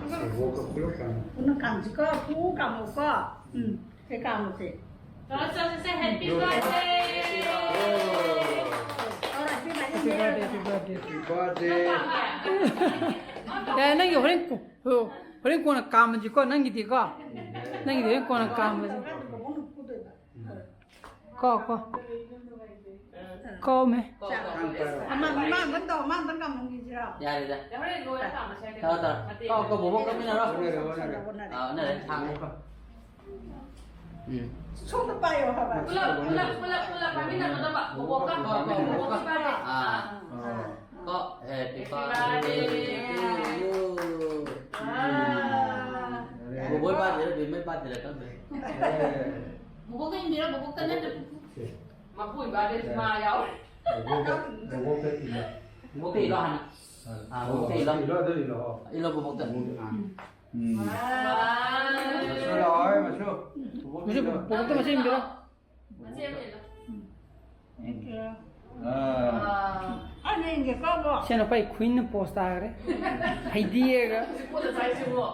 ꯁꯦꯕꯣꯠꯀ ꯄꯨꯂꯞ ꯀꯥꯝꯃꯣ꯫ ꯄꯨꯟꯅ ꯀꯥꯝꯁꯤꯀꯣ, ꯄꯨꯡ ꯀꯥꯝꯃꯣꯀꯣ꯫ ꯎꯝ, ꯁꯦ ꯀꯥꯝꯃꯣꯁꯦ꯫ ꯆꯠꯂꯣ, ꯆꯠꯂꯣ, ꯆꯠꯂꯣ, happy birthday! ꯇꯧꯔꯁꯤ, ꯃꯥꯏꯅ Happy birthday, happy birthday. Happy birthday. ꯌꯥꯔꯦ, ꯅꯪꯒꯤ ꯍꯣꯔꯦꯟ ꯀꯣ-, ꯍꯣ-, ꯍꯣꯔꯦꯟ ꯀꯣꯟꯅ ꯀꯥꯝꯃꯁꯤꯀꯣ, ꯅꯪꯒꯤꯗꯤꯀꯣ꯫ ꯅꯪꯒꯤꯗꯤ ꯍꯣꯔꯦꯟ ꯀꯣꯟꯅ ꯀꯥꯝꯃꯁꯤ꯫ ꯀꯣ, ꯀꯣ꯫ ꯀꯧꯃꯦ꯫ ꯑꯃ, ꯃꯥ ꯑꯝꯇꯪ ꯇꯧ, ꯃꯥ ꯑꯝꯇꯪ ꯀꯥꯝꯍꯟꯈꯤꯁꯤꯔꯣ? ꯌꯥꯔꯦꯗ꯫ ꯍꯣꯔꯦꯟ ꯂꯣꯏꯔ ꯀꯥꯝꯃꯁꯦ ꯍꯥꯏꯗꯤ꯫ ꯇꯧꯔꯣ, ꯇꯧꯔꯣ꯫ ꯀꯧ, ꯀꯧ, ꯕꯣꯕꯣꯛ ꯀꯥꯝꯃꯤꯟꯅꯔꯣ꯫ ꯑꯣꯟꯅꯔꯦ, ꯑꯣꯟꯅꯔꯦ꯫ ꯑꯥ, ꯑꯣꯟꯅꯔꯦ, ꯊꯥꯡꯉꯣ꯫ ꯎꯝ꯫ ꯁꯣꯝꯗ ꯄꯥꯏꯌꯣ ꯍꯥꯏꯕ꯫ ꯄꯨꯂꯞ, ꯄꯨꯂꯞ, ꯄꯨꯂꯞ, ꯄꯨꯂꯞ ꯄꯥꯏꯃꯤꯟꯅꯒꯗꯕ꯫ ꯕꯣꯕꯣꯛꯀ꯫ ꯀꯧ, ꯀꯧ, ꯕꯣꯕꯣꯛꯀ ꯄꯥꯏꯔꯣ꯫ ꯑꯥ꯫ ꯑꯥ꯫ ꯀꯣ, happy birthday to you. ꯑꯥ꯫ ꯕꯣꯕꯣꯏ ꯄꯥꯗ꯭ꯔꯤꯔꯥ, ꯕꯦꯝꯃꯩ ꯄꯥꯗ꯭ꯔꯤꯔꯥ ꯈꯪꯗ꯭ꯔꯦ꯫ ꯕꯣꯕꯣꯛꯇ ꯏꯟꯕꯤꯔꯣ, ꯕꯣꯕꯣꯛꯇ ꯅꯠꯇ꯭ꯔꯦ꯫ ꯁꯦ꯫ ꯃꯄꯨ ꯏꯕꯥꯗꯤ ꯃꯥ ꯌꯥꯎꯔꯦ꯫ ꯕꯣꯕꯣꯛꯇ, ꯕꯣꯕꯣꯛꯇ ꯏꯜꯂꯣ꯫ ꯕꯣꯕꯣꯛꯇ ꯏꯜꯂꯣ ꯍꯥꯟꯅ꯫ ꯑꯥ, ꯑꯥ, ꯕꯣꯕꯣꯛꯇ ꯏꯜꯂꯣ꯫ ꯏꯜꯂꯣ, ꯑꯗꯨ ꯏꯜꯂꯣ꯫ ꯏꯜꯂꯣ, ꯕꯣꯕꯣꯛꯇ꯫ ꯕꯣꯕꯣꯛꯇ, ꯑꯥ꯫ ꯎꯝ꯫ ꯋꯥꯎ꯫ ꯃꯁꯨ ꯂꯥꯛꯑꯣ, ꯃꯁꯨ꯫ ꯕꯣꯕꯣꯛꯇ ꯃꯁꯨ, ꯏꯜꯂꯣ꯫ ꯕꯣꯕꯣꯛꯇ ꯃꯁꯨ ꯏꯟꯕꯤꯔꯣ꯫ ꯃꯆꯦ ꯑꯃ ꯏꯜꯂꯣ꯫ ꯑꯥ꯫ ꯑꯥ꯫ ꯑꯩꯅ ꯏꯟꯒꯦ ꯀꯧꯕ꯭ꯔꯣ? ꯁꯦ ꯅꯨꯄꯥ ꯈꯨꯏꯟꯅ ꯄꯣꯁ ꯇꯥꯈ꯭ꯔꯦ꯫ ꯍꯩꯗꯤꯌꯦꯒ꯫ ꯍꯧꯖꯤꯛ ꯀꯣꯟꯅ ꯆꯥꯏꯁꯤꯕꯣ꯫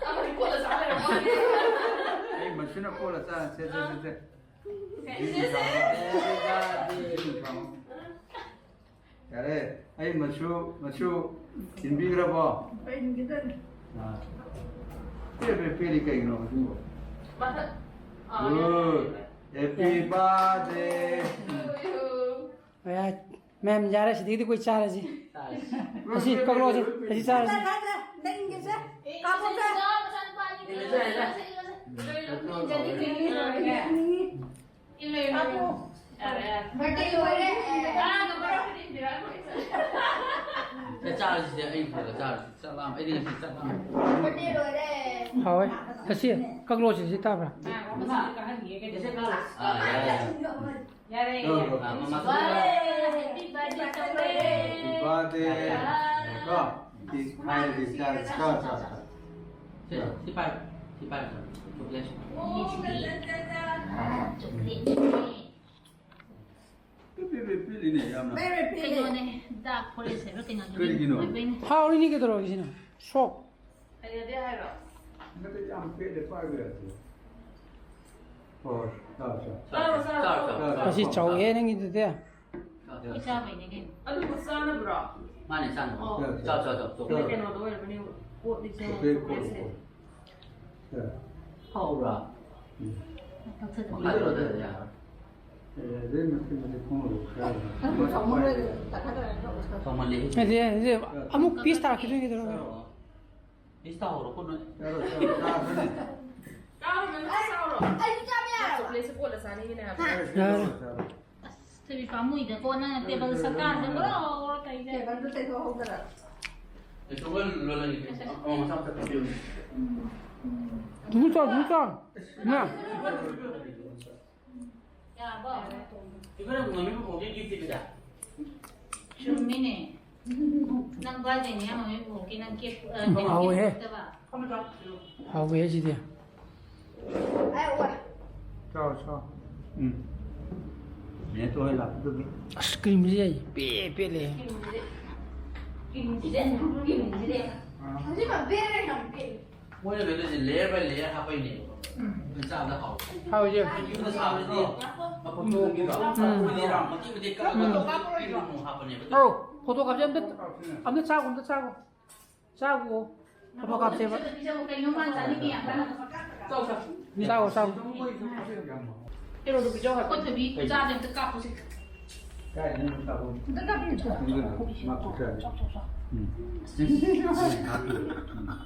ꯑꯃꯗꯤ ꯀꯣꯠꯂ ꯆꯥ ꯂꯩꯔꯝꯃꯣ꯫ ꯑꯩ ꯃꯁꯤꯅ ꯀꯣꯠꯂ ꯆꯥ-, ꯁꯦ, ꯁꯦ, ꯁꯦ, ꯁꯦ꯫ ꯁꯦ, ꯁꯦ, ꯁꯦ꯫ ꯌꯥꯔꯦ, ꯑꯩ ꯃꯁꯨ, ꯃꯁꯨ ꯊꯤꯟꯕꯤꯈ꯭ꯔꯕꯣ? ꯄꯦꯟꯈꯤꯗꯅ꯫ ꯑꯥ꯫ ꯄꯦ-, ꯄꯦ-, ꯄꯦꯔꯤ ꯀꯩꯒꯤꯅꯣ ꯃꯁꯤꯕꯣ? ꯃꯊꯛ-, ꯑꯥ, ꯌꯥꯔꯦ, ꯌꯥꯔꯦ, ꯌꯥꯔꯦ꯫ Good. Happy birthday. To you. ꯌꯥꯏ, ꯃꯌꯥꯝ ꯌꯥꯔꯦ, ꯁꯤꯗꯒꯤꯗꯤ ꯑꯩꯈꯣꯏ ꯆꯥꯔꯁꯤ꯫ ꯆꯥꯔꯁꯤ꯫ ꯑꯁꯤ ꯀꯛꯂꯛꯑꯣꯁꯦ, ꯑꯁꯤ ꯆꯥꯔꯁꯤ꯫ ꯅꯪꯒꯤꯁꯦ ꯀꯥꯞꯄꯣꯁꯦ꯫ ꯏꯜꯂꯨ, ꯏꯜꯂꯨ꯫ ꯀꯥꯞꯄꯣ꯫ ꯌꯥꯔꯦ, ꯌꯥꯔꯦ꯫ Birthday ꯂꯣꯏꯔꯦ꯫ ꯑꯥ, ꯉꯝꯃꯔꯣꯏ, ꯑꯩꯈꯣꯏꯗꯤ ꯏꯟꯕꯤꯔꯛꯑꯔꯣꯏ꯫ ꯁꯦ, ꯆꯥꯔꯁꯤꯁꯦ, ꯑꯩ ꯄꯨꯔꯒ ꯆꯥꯔꯁꯤ꯫ ꯆꯥꯛ ꯂꯥꯝ-, ꯑꯩꯗꯤ ꯉꯁꯤ ꯆꯥꯛ ꯂꯥꯝꯃꯦ꯫ Birthday ꯂꯣꯏꯔꯦ꯫ ꯍꯥꯎꯋꯦ꯫ ꯑꯁꯤ ꯀꯛꯂꯛꯑꯣꯁꯦ, ꯁꯤ ꯇꯥꯕ꯭ꯔꯥ? ꯑꯥ, ꯃꯁꯤꯗꯤ ꯀꯥꯍꯟꯒꯦ ꯀꯩꯅꯣ꯫ ꯑꯥ, ꯌꯥꯔꯦ, ꯌꯥꯔꯦ꯫ ꯌꯥꯔꯦ꯫ ꯑꯥ, ꯃꯃꯥ ꯋꯥꯔꯦ, happy birthday ꯇꯧꯔꯦ꯫ Happy birthday꯫ ꯑꯥ꯫ ꯀꯣ? ꯁꯤ ꯍꯥꯏꯔꯗꯤ ꯆꯥꯔꯁꯤ꯫ ꯆꯥꯔꯣ, ꯆꯥꯔꯣ, ꯆꯥꯔꯣ꯫ ꯁꯦ, ꯁꯤ ꯄꯥꯏꯌꯨ꯫ ꯁꯤ ꯄꯥꯏꯌꯨ, ꯆꯥꯔꯣ꯫ Chocolate ꯁꯤ ꯄꯥꯏꯌꯨ꯫ ꯑꯣ, ꯆꯥ, ꯆꯥ, ꯆꯥ꯫ Chocolate꯫ ꯄꯤ, ꯄꯤ, ꯄꯤ, ꯄꯤ, ꯌꯥꯝꯅ ꯀꯩꯅꯣꯅꯦ, ꯗꯥꯔꯛ ꯐꯣꯔꯦꯁ ꯍꯥꯏꯕ꯭ꯔꯥ ꯀꯩꯅꯣꯗꯨꯅꯦ꯫ ꯀꯔꯤꯒꯤꯅꯣ? ꯑꯣꯏꯕꯩꯅꯦ꯫ ꯍꯥꯎꯔꯤꯅꯤ ꯀꯩꯗꯧꯔꯒꯦ ꯁꯤꯅ? ꯁꯣꯛ꯫ ꯍꯩꯅꯗꯦ ꯍꯥꯏꯔꯣ? ꯅꯠꯇꯦ, ꯌꯥꯝ ꯄꯦꯠꯂꯦ, ꯄꯥꯏꯕ ꯌꯥꯗꯦ꯫ ꯍꯣꯏ, ꯍꯣꯏ, ꯆꯥꯔꯣ, ꯆꯥꯔꯣ꯫ ꯆꯥꯔꯣ, ꯆꯥꯔꯣ꯫ ꯆꯥꯔꯣ, ꯆꯥꯔꯣ꯫ ꯑꯁꯤ ꯆꯥꯎꯋꯦ ꯅꯪꯒꯤꯗꯨꯗꯤ꯫ ꯑꯩꯈꯣꯏ ꯆꯥꯕꯩꯅꯦ ꯀꯩꯅꯣ꯫ ꯑꯗꯨꯕꯨ ꯆꯥꯅꯕ꯭ꯔꯣ? ꯃꯥꯅꯦ, ꯆꯥꯅꯕ꯫ ꯑꯣ꯫ ꯆꯥꯎ, ꯆꯥꯎ, ꯆꯥꯎ, ꯆꯥꯎ꯫ ꯁꯤꯅ ꯀꯩꯅꯣꯗ ꯑꯣꯏꯔꯕꯅꯦ, ꯀꯣꯠꯂꯤꯁꯦ, ꯆꯣꯀ꯭ꯂꯦꯠ ꯀꯣꯠꯂꯤꯁꯦ꯫ ꯀꯣꯠꯂꯤꯁꯦ꯫ ꯍꯥꯎꯕ꯭ꯔꯥ? ꯎꯝ꯫ ꯃꯈꯥꯗ ꯑꯣꯏꯔꯗꯤ ꯌꯥꯔꯣꯏ꯫ ꯑꯦ, ꯑꯗꯨꯗꯩ ꯃꯊꯤ ꯃꯊꯤ ꯈꯣꯡ ꯂꯧꯕ ꯈꯔ ꯂꯩ꯫ ꯊꯣꯡꯃꯜꯂꯦ꯫ ꯅꯠꯇꯦ, ꯅꯠꯇꯦ, ꯑꯃꯨꯛ ꯄꯤꯁ ꯇꯥꯔꯛꯈꯤꯗꯣꯏꯅꯦ ꯀꯩꯗꯧꯔꯒꯦ? ꯆꯥꯔꯣ꯫ ꯄꯤꯁ ꯇꯥꯍꯧꯔꯣ, ꯀꯣꯟꯅ꯫ ꯆꯥꯔꯣ, ꯆꯥꯔꯣ, ꯆꯥꯔꯣ꯫ ꯆꯥꯔꯣ, ꯃꯦꯝ, ꯆꯥꯔꯣ꯫ ꯑꯩꯁꯨ ꯆꯥꯕ ꯌꯥꯔꯕ? ꯆꯣꯀ꯭ꯂꯦꯠꯁꯦ ꯀꯣꯠꯂ ꯆꯥꯅꯤꯡꯉꯤꯅꯦ ꯍꯥꯏꯕ꯫ ꯆꯥꯔꯣ, ꯆꯥꯔꯣ꯫ ꯑꯁ, ꯊꯣꯏꯕꯤ ꯄꯥꯝꯃꯨꯏꯗꯀꯣ, ꯅꯪꯅ ꯇꯦꯕꯜ ꯁꯛꯀꯥꯁꯦ ꯒ꯭ꯔꯣ ꯒ꯭ꯔꯣ ꯇꯧꯏꯁꯦ꯫ ꯇꯦꯕꯜꯗꯨ ꯇꯩꯊꯣꯛꯍꯧꯗꯅ꯫ ꯑꯦ, ꯆꯣꯀ꯭ꯂꯦꯠ ꯂꯣꯜꯂꯒꯦ꯫ ꯑꯃ ꯃꯆꯥ ꯑꯝꯇ ꯄꯤꯕꯤꯌꯨꯅꯦ꯫ ꯙꯨ ꯆꯥꯎ, ꯙꯨ ꯆꯥꯎ꯫ ꯏꯃꯥ꯫ ꯌꯥꯔꯕꯣ? ꯑꯩꯈꯣꯏꯅ ꯃꯃꯤ ꯄꯨꯄꯨꯒꯤ ꯒꯤꯐ ꯄꯤꯕꯗ꯫ ꯆꯨꯝꯃꯤꯅꯦ꯫ ꯅꯪ ꯕꯥꯔꯗꯦꯅꯦ, ꯃꯃꯤ ꯄꯨꯄꯨꯒꯤ ꯅꯪ ꯀꯦꯛ, ꯑ, ꯎꯝ, ꯀꯩꯅꯣ, ꯍꯥꯎꯋꯦꯍꯦ꯫ ꯀꯦꯛ ꯄꯤꯔꯛꯇꯕ꯫ ꯍꯥꯎꯋꯦꯍꯦ ꯁꯤꯗꯤ꯫ ꯆꯥꯎ, ꯆꯥꯎ꯫ ꯎꯝ꯫ ꯅꯦ ꯇꯣꯏ ꯂꯥꯛꯄꯗꯨꯗꯤ꯫ ꯑꯁ, ꯀ꯭ꯔꯤꯝꯁꯤ ꯌꯥꯏ꯫ ꯄꯦ-, ꯄꯦꯜꯂꯦ꯫ ꯀ꯭ꯔꯤꯝꯁꯤꯗꯤ, ꯀ꯭ꯔꯤꯝꯁꯤꯗꯤ, ꯀ꯭ꯔꯤꯝꯁꯤꯗꯤ꯫ ꯑꯥ꯫ ꯍꯧꯖꯤꯛ ꯃꯛ ꯕꯦꯔꯦ ꯌꯥꯝ ꯄꯦꯜꯂꯦ꯫ ꯃꯣꯏꯅ ꯀꯩꯅꯣꯁꯦ layer by layer ꯍꯥꯞꯄꯩꯅꯦꯕꯀꯣ꯫ ꯎꯝ꯫ ꯑꯗꯨ ꯆꯥꯕꯗ ꯍꯥꯎꯋꯦ꯫ ꯍꯥꯎꯋꯦ, ꯏꯆꯦ꯫ ꯌꯨꯝꯗ ꯁꯥꯕꯁꯤꯗꯤ ꯃꯈꯨꯝꯗꯨꯒꯤꯗꯣ ꯎꯝ꯫ ꯑꯩꯈꯣꯏꯗꯤ ꯔꯥꯎꯟ ꯃꯇꯦꯛ ꯃꯇꯦꯛ ꯀꯛꯑꯒ ꯎꯝ꯫ ꯑꯃꯨꯛ ꯍꯥꯞꯄꯅꯦꯕ꯫ ꯑꯧ, ꯐꯣꯇꯣ ꯀꯥꯞꯁꯦ꯫ ꯑꯝꯇ, ꯑꯝꯇ ꯆꯥꯈꯣ, ꯑꯝꯇ ꯆꯥꯈꯣ꯫ ꯆꯥꯈꯣ꯫ ꯐꯣꯇꯣ ꯀꯥꯞꯁꯦꯕ꯫ ꯀꯩꯅꯣ ꯃꯥ ꯆꯥꯅꯤꯡꯉꯤ ꯌꯥꯝ ꯀꯟꯅ꯫ ꯆꯥꯎ, ꯆꯥꯎ꯫ ꯆꯥꯎ, ꯆꯥꯎ꯫ ꯀꯩꯅꯣꯗꯣ ꯄꯤꯖꯧ ꯍꯥꯏꯕ꯫ ꯑꯩꯈꯣꯏ ꯊꯣꯏꯕꯤ ꯈꯨꯆꯥꯁꯦ ꯑꯝꯇ ꯀꯥꯞꯄꯨꯁꯦ꯫ ꯀꯥꯏꯗꯩꯅꯣ ꯀꯥꯞꯄꯨ? ꯑꯝꯇ ꯀꯥꯞꯄꯤꯌꯨ꯫ ꯃꯥ ꯈꯨꯠꯁꯦ꯫ ꯎꯝ꯫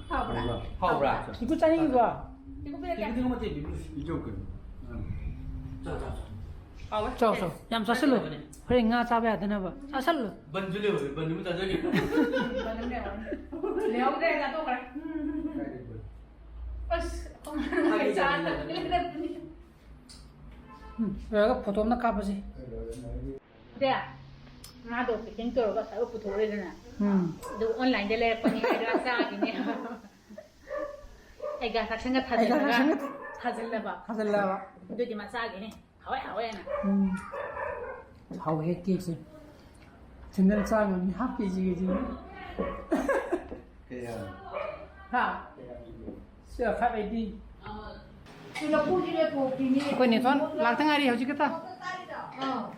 ꯍꯥꯎꯕ꯭ꯔꯥ? ꯍꯥꯎꯕ꯭ꯔꯥ? ꯏꯀꯨ ꯆꯥꯅꯤꯡꯉꯤꯀꯣ? ꯏꯀꯨ ꯄꯤꯔꯛꯀꯦ꯫ ꯄꯤꯖꯧ ꯀꯩꯅꯣ꯫ ꯎꯝ꯫ ꯆꯥꯎ, ꯆꯥꯎ, ꯆꯥꯎ꯫ ꯍꯥꯎꯋꯦ꯫ ꯆꯥꯎ, ꯆꯥꯎ꯫ ꯌꯥꯝ ꯆꯥꯁꯤꯜꯂꯨ꯫ ꯍꯣꯔꯦꯟ ꯉꯥ ꯆꯥꯕ ꯌꯥꯗꯅꯕ꯫ ꯆꯥꯁꯤꯜꯂꯨ꯫ ꯕꯟꯁꯨ ꯂꯩꯍꯧꯔꯦ, ꯕꯟ ꯑꯃ ꯆꯥꯖꯒꯦ꯫ ꯕꯟ ꯑꯃ ꯂꯩꯍꯧꯔꯦ꯫ ꯂꯩꯍꯧꯗ꯭ꯔꯦ, ꯆꯥꯊꯣꯛꯈ꯭ꯔꯦ꯫ ꯑꯁ, ꯆꯥ ꯂꯩꯔꯛꯄꯅꯤ꯫ ꯎꯝ, ꯂꯣꯏꯔꯒ ꯐꯣꯇꯣ ꯑꯃ ꯀꯥꯞꯄꯁꯤ꯫ ꯗꯦ, ꯉꯥꯗꯣ packing ꯇꯧꯔꯒ ꯑꯁ꯭ꯋꯥꯏꯐꯥꯎ ꯄꯨꯊꯣꯛꯎꯔꯦꯗꯅ꯫ ꯎꯝ꯫ ꯑꯗꯨ online ꯗ ꯂꯩꯔꯛꯄꯅꯤ ꯍꯥꯏꯗꯣ ꯆꯥꯈꯤꯅꯦ꯫ ꯑꯩꯒ ꯁꯥꯁꯟꯒ ꯑꯩꯒ ꯊꯥꯖꯤꯜꯂꯒ ꯁꯥꯁꯟꯒ ꯊꯥꯖꯤꯜꯂꯕ꯫ ꯊꯥꯖꯤꯜꯂꯕ꯫ ꯑꯗꯨꯗꯤ ꯃꯥ ꯆꯥꯈꯤꯅꯤ꯫ ꯍꯥꯎꯋꯦ, ꯍꯥꯎꯋꯦꯅ꯫ ꯎꯝ꯫ ꯍꯥꯎꯋꯦ ꯀꯦꯛꯁꯦ꯫ ꯊꯤꯟꯗꯅ ꯆꯥ ꯉꯝꯅꯤ, half ꯀꯦꯖꯤꯒꯤꯁꯤ꯫ ꯀꯌꯥ? ꯍꯥ? ꯁꯤ five eighty꯫ ꯑꯩꯈꯣꯏ ꯅꯦꯊꯣꯟ ꯂꯥꯛꯇ ꯉꯥꯏꯔꯤ ꯍꯧꯖꯤꯛ ꯈꯛꯇ꯫ ꯑꯥ꯫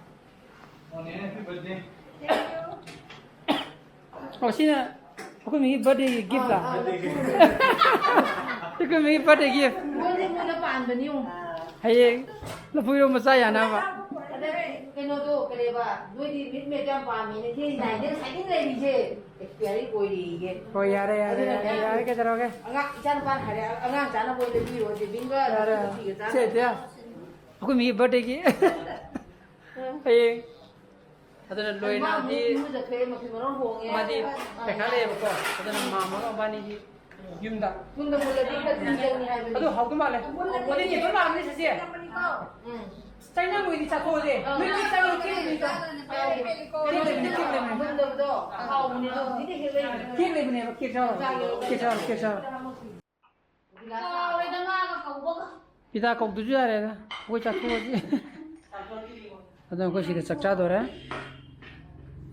ꯑꯣ, ꯁꯤꯅ ꯑꯩꯈꯣꯏ ꯃꯤꯒꯤ birthday gift ꯂ? ꯑꯥ, ꯑꯥ, ꯑꯩꯈꯣꯏ ꯃꯤꯒꯤ birthday gift꯫ ꯃꯣꯏꯗꯤ ꯃꯣꯏꯗ ꯄꯥꯟꯕꯅꯤ ꯌꯦꯡꯉꯨ꯫ ꯍꯌꯦꯡ ꯂꯐꯨ ꯏꯔꯣꯝꯕ ꯆꯥ ꯌꯥꯅꯕ꯫ ꯑꯗ ꯀꯩꯅꯣꯗꯣ, ꯀꯔꯤꯕ, ꯅꯣꯏꯗꯤ ꯃꯤꯠ ꯃꯦꯠ ꯌꯥꯝ ꯄꯥꯝꯃꯦꯅ ꯊꯦꯡꯉꯤꯗꯥꯏꯅꯦ, ꯉꯁꯥꯏꯗꯩ ꯂꯩꯔꯤꯁꯦ꯫ Expiry ꯑꯣꯏꯔꯦꯌꯦ꯫ ꯍꯣꯏ, ꯌꯥꯔꯦ, ꯌꯥꯔꯦ, ꯑꯗꯨꯅꯅꯦ, ꯌꯥꯔꯦ, ꯌꯥꯔꯦ, ꯀꯩꯗꯧꯔꯒꯦ? ꯑꯉꯥꯡ, ꯏꯆꯥ ꯅꯨꯄꯥꯅ ꯍꯥꯏꯔꯦ, "ꯑꯉꯥꯡ ꯆꯥꯅꯕ ꯑꯣꯏꯅ ꯂꯩꯕꯤꯔꯣ, ꯗꯦꯕꯤꯟꯒ ꯌꯥꯔꯦ꯫ ꯅꯨꯄꯤꯒ ꯆꯥꯅꯕ"꯫ ꯁꯦ, ꯏꯆꯦ, ꯑꯩꯈꯣꯏ ꯃꯤꯒꯤ birthday ꯒꯤ꯫ ꯎꯝ꯫ ꯍꯌꯦꯡ꯫ ꯑꯗꯨꯅ ꯂꯣꯏꯅꯗꯤ ꯃꯥ ꯑꯃꯨꯛ ꯏꯔꯨꯖꯊꯣꯛꯑꯦ, ꯃꯐꯤ ꯃꯔꯣꯟ ꯍꯣꯡꯉꯦ꯫ ꯃꯥꯗꯤ ꯑꯥ꯫ ꯄꯩꯈꯥ ꯂꯩꯌꯦꯕꯀꯣ꯫ ꯑꯗꯨꯅ ꯃꯥ ꯃꯔꯣꯟ ꯃꯕꯥꯅꯤꯒꯤ ꯌꯨꯝꯗ꯫ ꯊꯨꯝꯗ ꯃꯨꯜꯂꯗꯤ ꯈꯔ ꯊꯨꯝ ꯆꯪꯉꯤ ꯍꯥꯏꯕꯅꯤ꯫ ꯑꯗꯨ ꯍꯥꯎꯗꯧ ꯃꯥꯜꯂꯦ꯫ ꯃꯨꯜꯂꯗꯤ ꯃꯨꯜꯂꯗꯤ ꯌꯦꯡꯕ ꯂꯥꯛꯑꯝꯅꯤ ꯁꯤꯁꯦ꯫ ꯎꯝ꯫ ꯆꯥꯏꯅꯥ ꯃꯣꯏꯗꯤ ꯆꯥꯊꯣꯛꯑꯁꯦ꯫ ꯑꯥ꯫ ꯅꯣꯏ ꯀꯦꯛ ꯆꯥꯅꯤꯡꯉꯣ, ꯀꯦꯛ ꯂꯩꯕꯅꯤ ꯆꯥꯎ꯫ ꯀꯦꯛ ꯂꯩꯕꯅꯤ, ꯀꯦꯛ ꯂꯩꯕꯅꯤ꯫ ꯃꯨꯟꯗꯕꯗꯣ ꯍꯥꯎꯕꯅꯦ ꯑꯗꯣ꯫ ꯍꯧꯖꯤꯛꯇꯤ ꯍꯦꯛ ꯂꯩꯕꯅꯦ꯫ ꯀꯦꯛ ꯂꯩꯕꯅꯦꯕ, ꯀꯦꯛ ꯆꯥꯔꯣ꯫ ꯆꯥꯒꯦ꯫ ꯀꯦꯛ ꯆꯥꯔꯣ, ꯀꯦꯛ ꯆꯥꯔꯣ꯫ ꯒꯤꯂꯥꯁ ꯀꯥꯎꯔꯦꯗ ꯉꯥꯒ ꯀꯧꯕꯒ꯫ ꯄꯤꯇꯥ ꯀꯧꯗ꯭ꯔꯁꯨ ꯌꯥꯔꯦꯗ, ꯑꯩꯈꯣꯏ ꯆꯥꯊꯣꯛꯑꯁꯤ꯫ ꯑꯗꯣ ꯑꯩꯈꯣꯏ ꯁꯤꯗ ꯆꯥꯛ ꯆꯥꯗꯣꯔꯦ꯫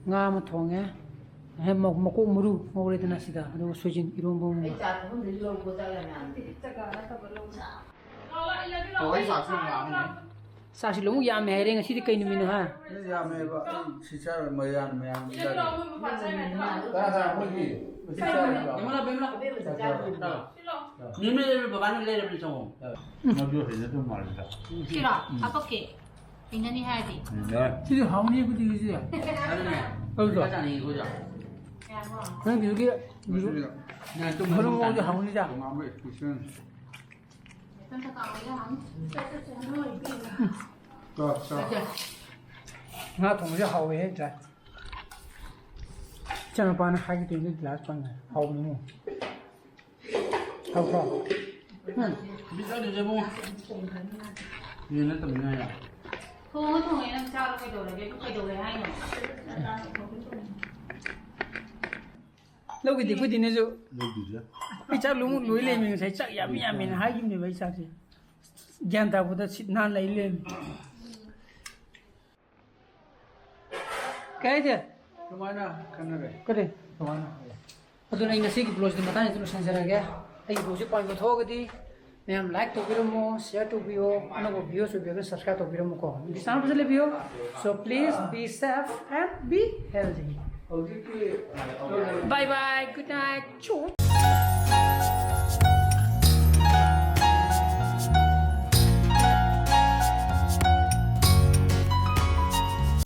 ꯉꯥ ꯑꯃ ꯊꯣꯡꯉꯦ꯫ ꯍꯦ, ꯃ-, ꯃꯀꯣꯛ ꯃꯔꯨ ꯉꯧꯔꯦꯗꯅ ꯁꯤꯗ, ꯑꯗꯨꯒ ꯁꯣꯏꯖꯤꯟ ꯏꯔꯣꯝꯕ ꯑꯃ꯫ ꯑꯩ ꯆꯥ ꯊꯛꯐꯝꯗꯒꯤ ꯂꯧꯕ ꯆꯥꯛ ꯌꯥꯝ ꯌꯥꯝꯗꯦ꯫ ꯆꯥꯛꯁꯤ ꯂꯣꯡ ꯌꯥꯝꯃꯦ ꯍꯥꯏꯔꯦ ꯉꯁꯤꯗꯤ, ꯀꯩ ꯅꯨꯃꯤꯠꯅꯣ, ꯍꯥ? ꯌꯥꯝꯃꯦꯕ, ꯑꯩ ꯁꯤ ꯆꯥꯔꯣꯏ, ꯃꯌꯥꯝ, ꯃꯌꯥꯝ ꯆꯥꯔꯣꯏ꯫ ꯀꯅꯥ, ꯀꯅꯥ, ꯑꯩꯈꯣꯏꯒꯤ, ꯁꯤ ꯆꯥꯔꯣꯏ꯫ ꯕꯦꯝꯃ, ꯕꯦꯝꯃ꯫ ꯆꯥꯛ ꯆꯥꯔꯣꯏ꯫ ꯅꯦꯅꯦ ꯂꯩꯔꯦ, ꯕꯕꯥꯅ ꯂꯩꯔꯕꯅꯤ, ꯆꯪꯉꯣ꯫ ꯃꯗꯨ ꯍꯩꯅꯗꯧ ꯃꯥꯜꯂꯤꯗ꯫ ꯁꯤꯔꯣ? ꯎꯝ꯫ ꯍꯥꯄꯛꯀꯦ꯫ ꯍꯩꯅꯅꯤ ꯍꯥꯏꯔꯗꯤ꯫ ꯎꯝ, ꯌꯥꯏ꯫ ꯁꯤꯗꯤ ꯍꯥꯎꯅꯤ, ꯑꯩꯈꯣꯏꯗꯤ ꯁꯤꯗꯤ꯫ ꯑꯗꯨꯅꯦ꯫ ꯇꯧꯗ꯭ꯔꯣ? ꯆꯥꯅꯤꯡꯉꯤ, ꯑꯩꯈꯣꯏꯁꯨ꯫ ꯀꯌꯥꯅꯣ? ꯅꯪꯒꯤꯗꯨꯒꯤ ꯃꯁꯤꯗꯤ ꯃꯔꯨ ꯃꯔꯨ ꯃꯔꯨꯗꯤ ꯍꯥꯎꯅꯤꯗ꯫ ꯇꯣꯉꯥꯟꯕ experience꯫ ꯃꯊꯟꯇ ꯀꯥꯎꯔꯦ, ꯍꯥꯎꯅꯤ꯫ ꯆꯥ, ꯆꯥ꯫ ꯉꯥ ꯊꯣꯡꯕꯁꯦ ꯍꯥꯎꯋꯦꯍꯦ, ꯗꯥ꯫ ꯏꯆꯥꯅꯨꯄꯥꯅ ꯍꯥꯏꯒꯦ ꯇꯧꯔꯤꯅꯦ, ꯒ꯭ꯂꯥꯁ ꯄꯪꯉꯦ꯫ ꯍꯥꯎꯕꯅꯤꯅꯦ꯫ ꯍꯥꯎꯕ꯭ꯔꯣ? ꯎꯝ꯫ ꯕꯤꯠ ꯌꯥꯎꯗꯦꯗ ꯏꯕꯨꯡꯉꯣ꯫ ꯌꯦꯟ ꯅꯠꯇꯕꯅꯤꯅ ꯌꯥ꯫ ꯊꯣꯡꯉ ꯊꯣꯡꯉꯦ ꯅꯪ ꯆꯥꯔꯣ ꯀꯩꯗꯧꯔꯒꯦ? ꯑꯗꯨ ꯀꯩꯗꯧꯔꯦ ꯍꯥꯏꯅꯣ? ꯂꯧꯒꯤꯗꯤ ꯑꯩꯈꯣꯏꯗꯤꯅꯦꯁꯨ꯫ ꯂꯧꯒꯤꯗꯤ꯫ ꯑꯩ ꯆꯥꯛ ꯂꯣꯏ ꯂꯣꯏ ꯂꯩꯔꯝꯃꯦ ꯉꯁꯥꯏ꯫ ꯆꯥꯛ ꯌꯥꯝꯃꯤ ꯌꯥꯝꯃꯦꯅ ꯍꯥꯏꯈꯤꯕꯅꯦꯕ ꯑꯩ ꯆꯥꯛꯁꯦ꯫ ꯒ꯭ꯌꯥꯟ ꯇꯥꯔꯛꯄꯗ ꯁꯤꯠ ꯅꯥꯟ ꯂꯩ ꯂꯩꯔꯝꯃꯦ꯫ ꯀꯥꯏꯗꯦ꯫ ꯀꯃꯥꯏꯅ ꯈꯟꯅꯔꯦ? ꯀꯔꯤ? ꯀꯃꯥꯏꯅ? ꯑꯗꯨꯅ ꯑꯩ ꯉꯁꯤꯒꯤ ꯕ꯭ꯂꯣꯒꯁꯤꯗꯤ ꯃꯇꯥꯡꯁꯤꯗ ꯂꯣꯏꯁꯤꯟꯖꯔꯒꯦ꯫ ꯑꯩꯒꯤ ꯕ꯭ꯂꯣꯒꯁꯤ ꯄꯥꯝꯕ ꯊꯣꯛꯑꯒꯗꯤ ꯃꯌꯥꯝ ꯂꯥꯏꯛ ꯇꯧꯕꯤꯔꯝꯃꯣ, ꯁꯤꯌꯔ ꯇꯧꯕꯤꯌꯣ, ꯑꯅꯧꯕ ꯚꯤꯌꯨꯁ ꯑꯣꯏꯕꯤꯔꯒꯅ ꯁꯕꯁꯀ꯭ꯔꯥꯏꯕ ꯇꯧꯕꯤꯔꯝꯃꯨꯀꯣ꯫ ꯅꯨꯡꯇꯤ ꯆꯥꯅ ꯐꯖꯅ ꯂꯩꯕꯤꯌꯣ꯫ So please be safe and be healthy. ꯍꯧꯖꯤꯛꯀꯤ Bye bye, good night.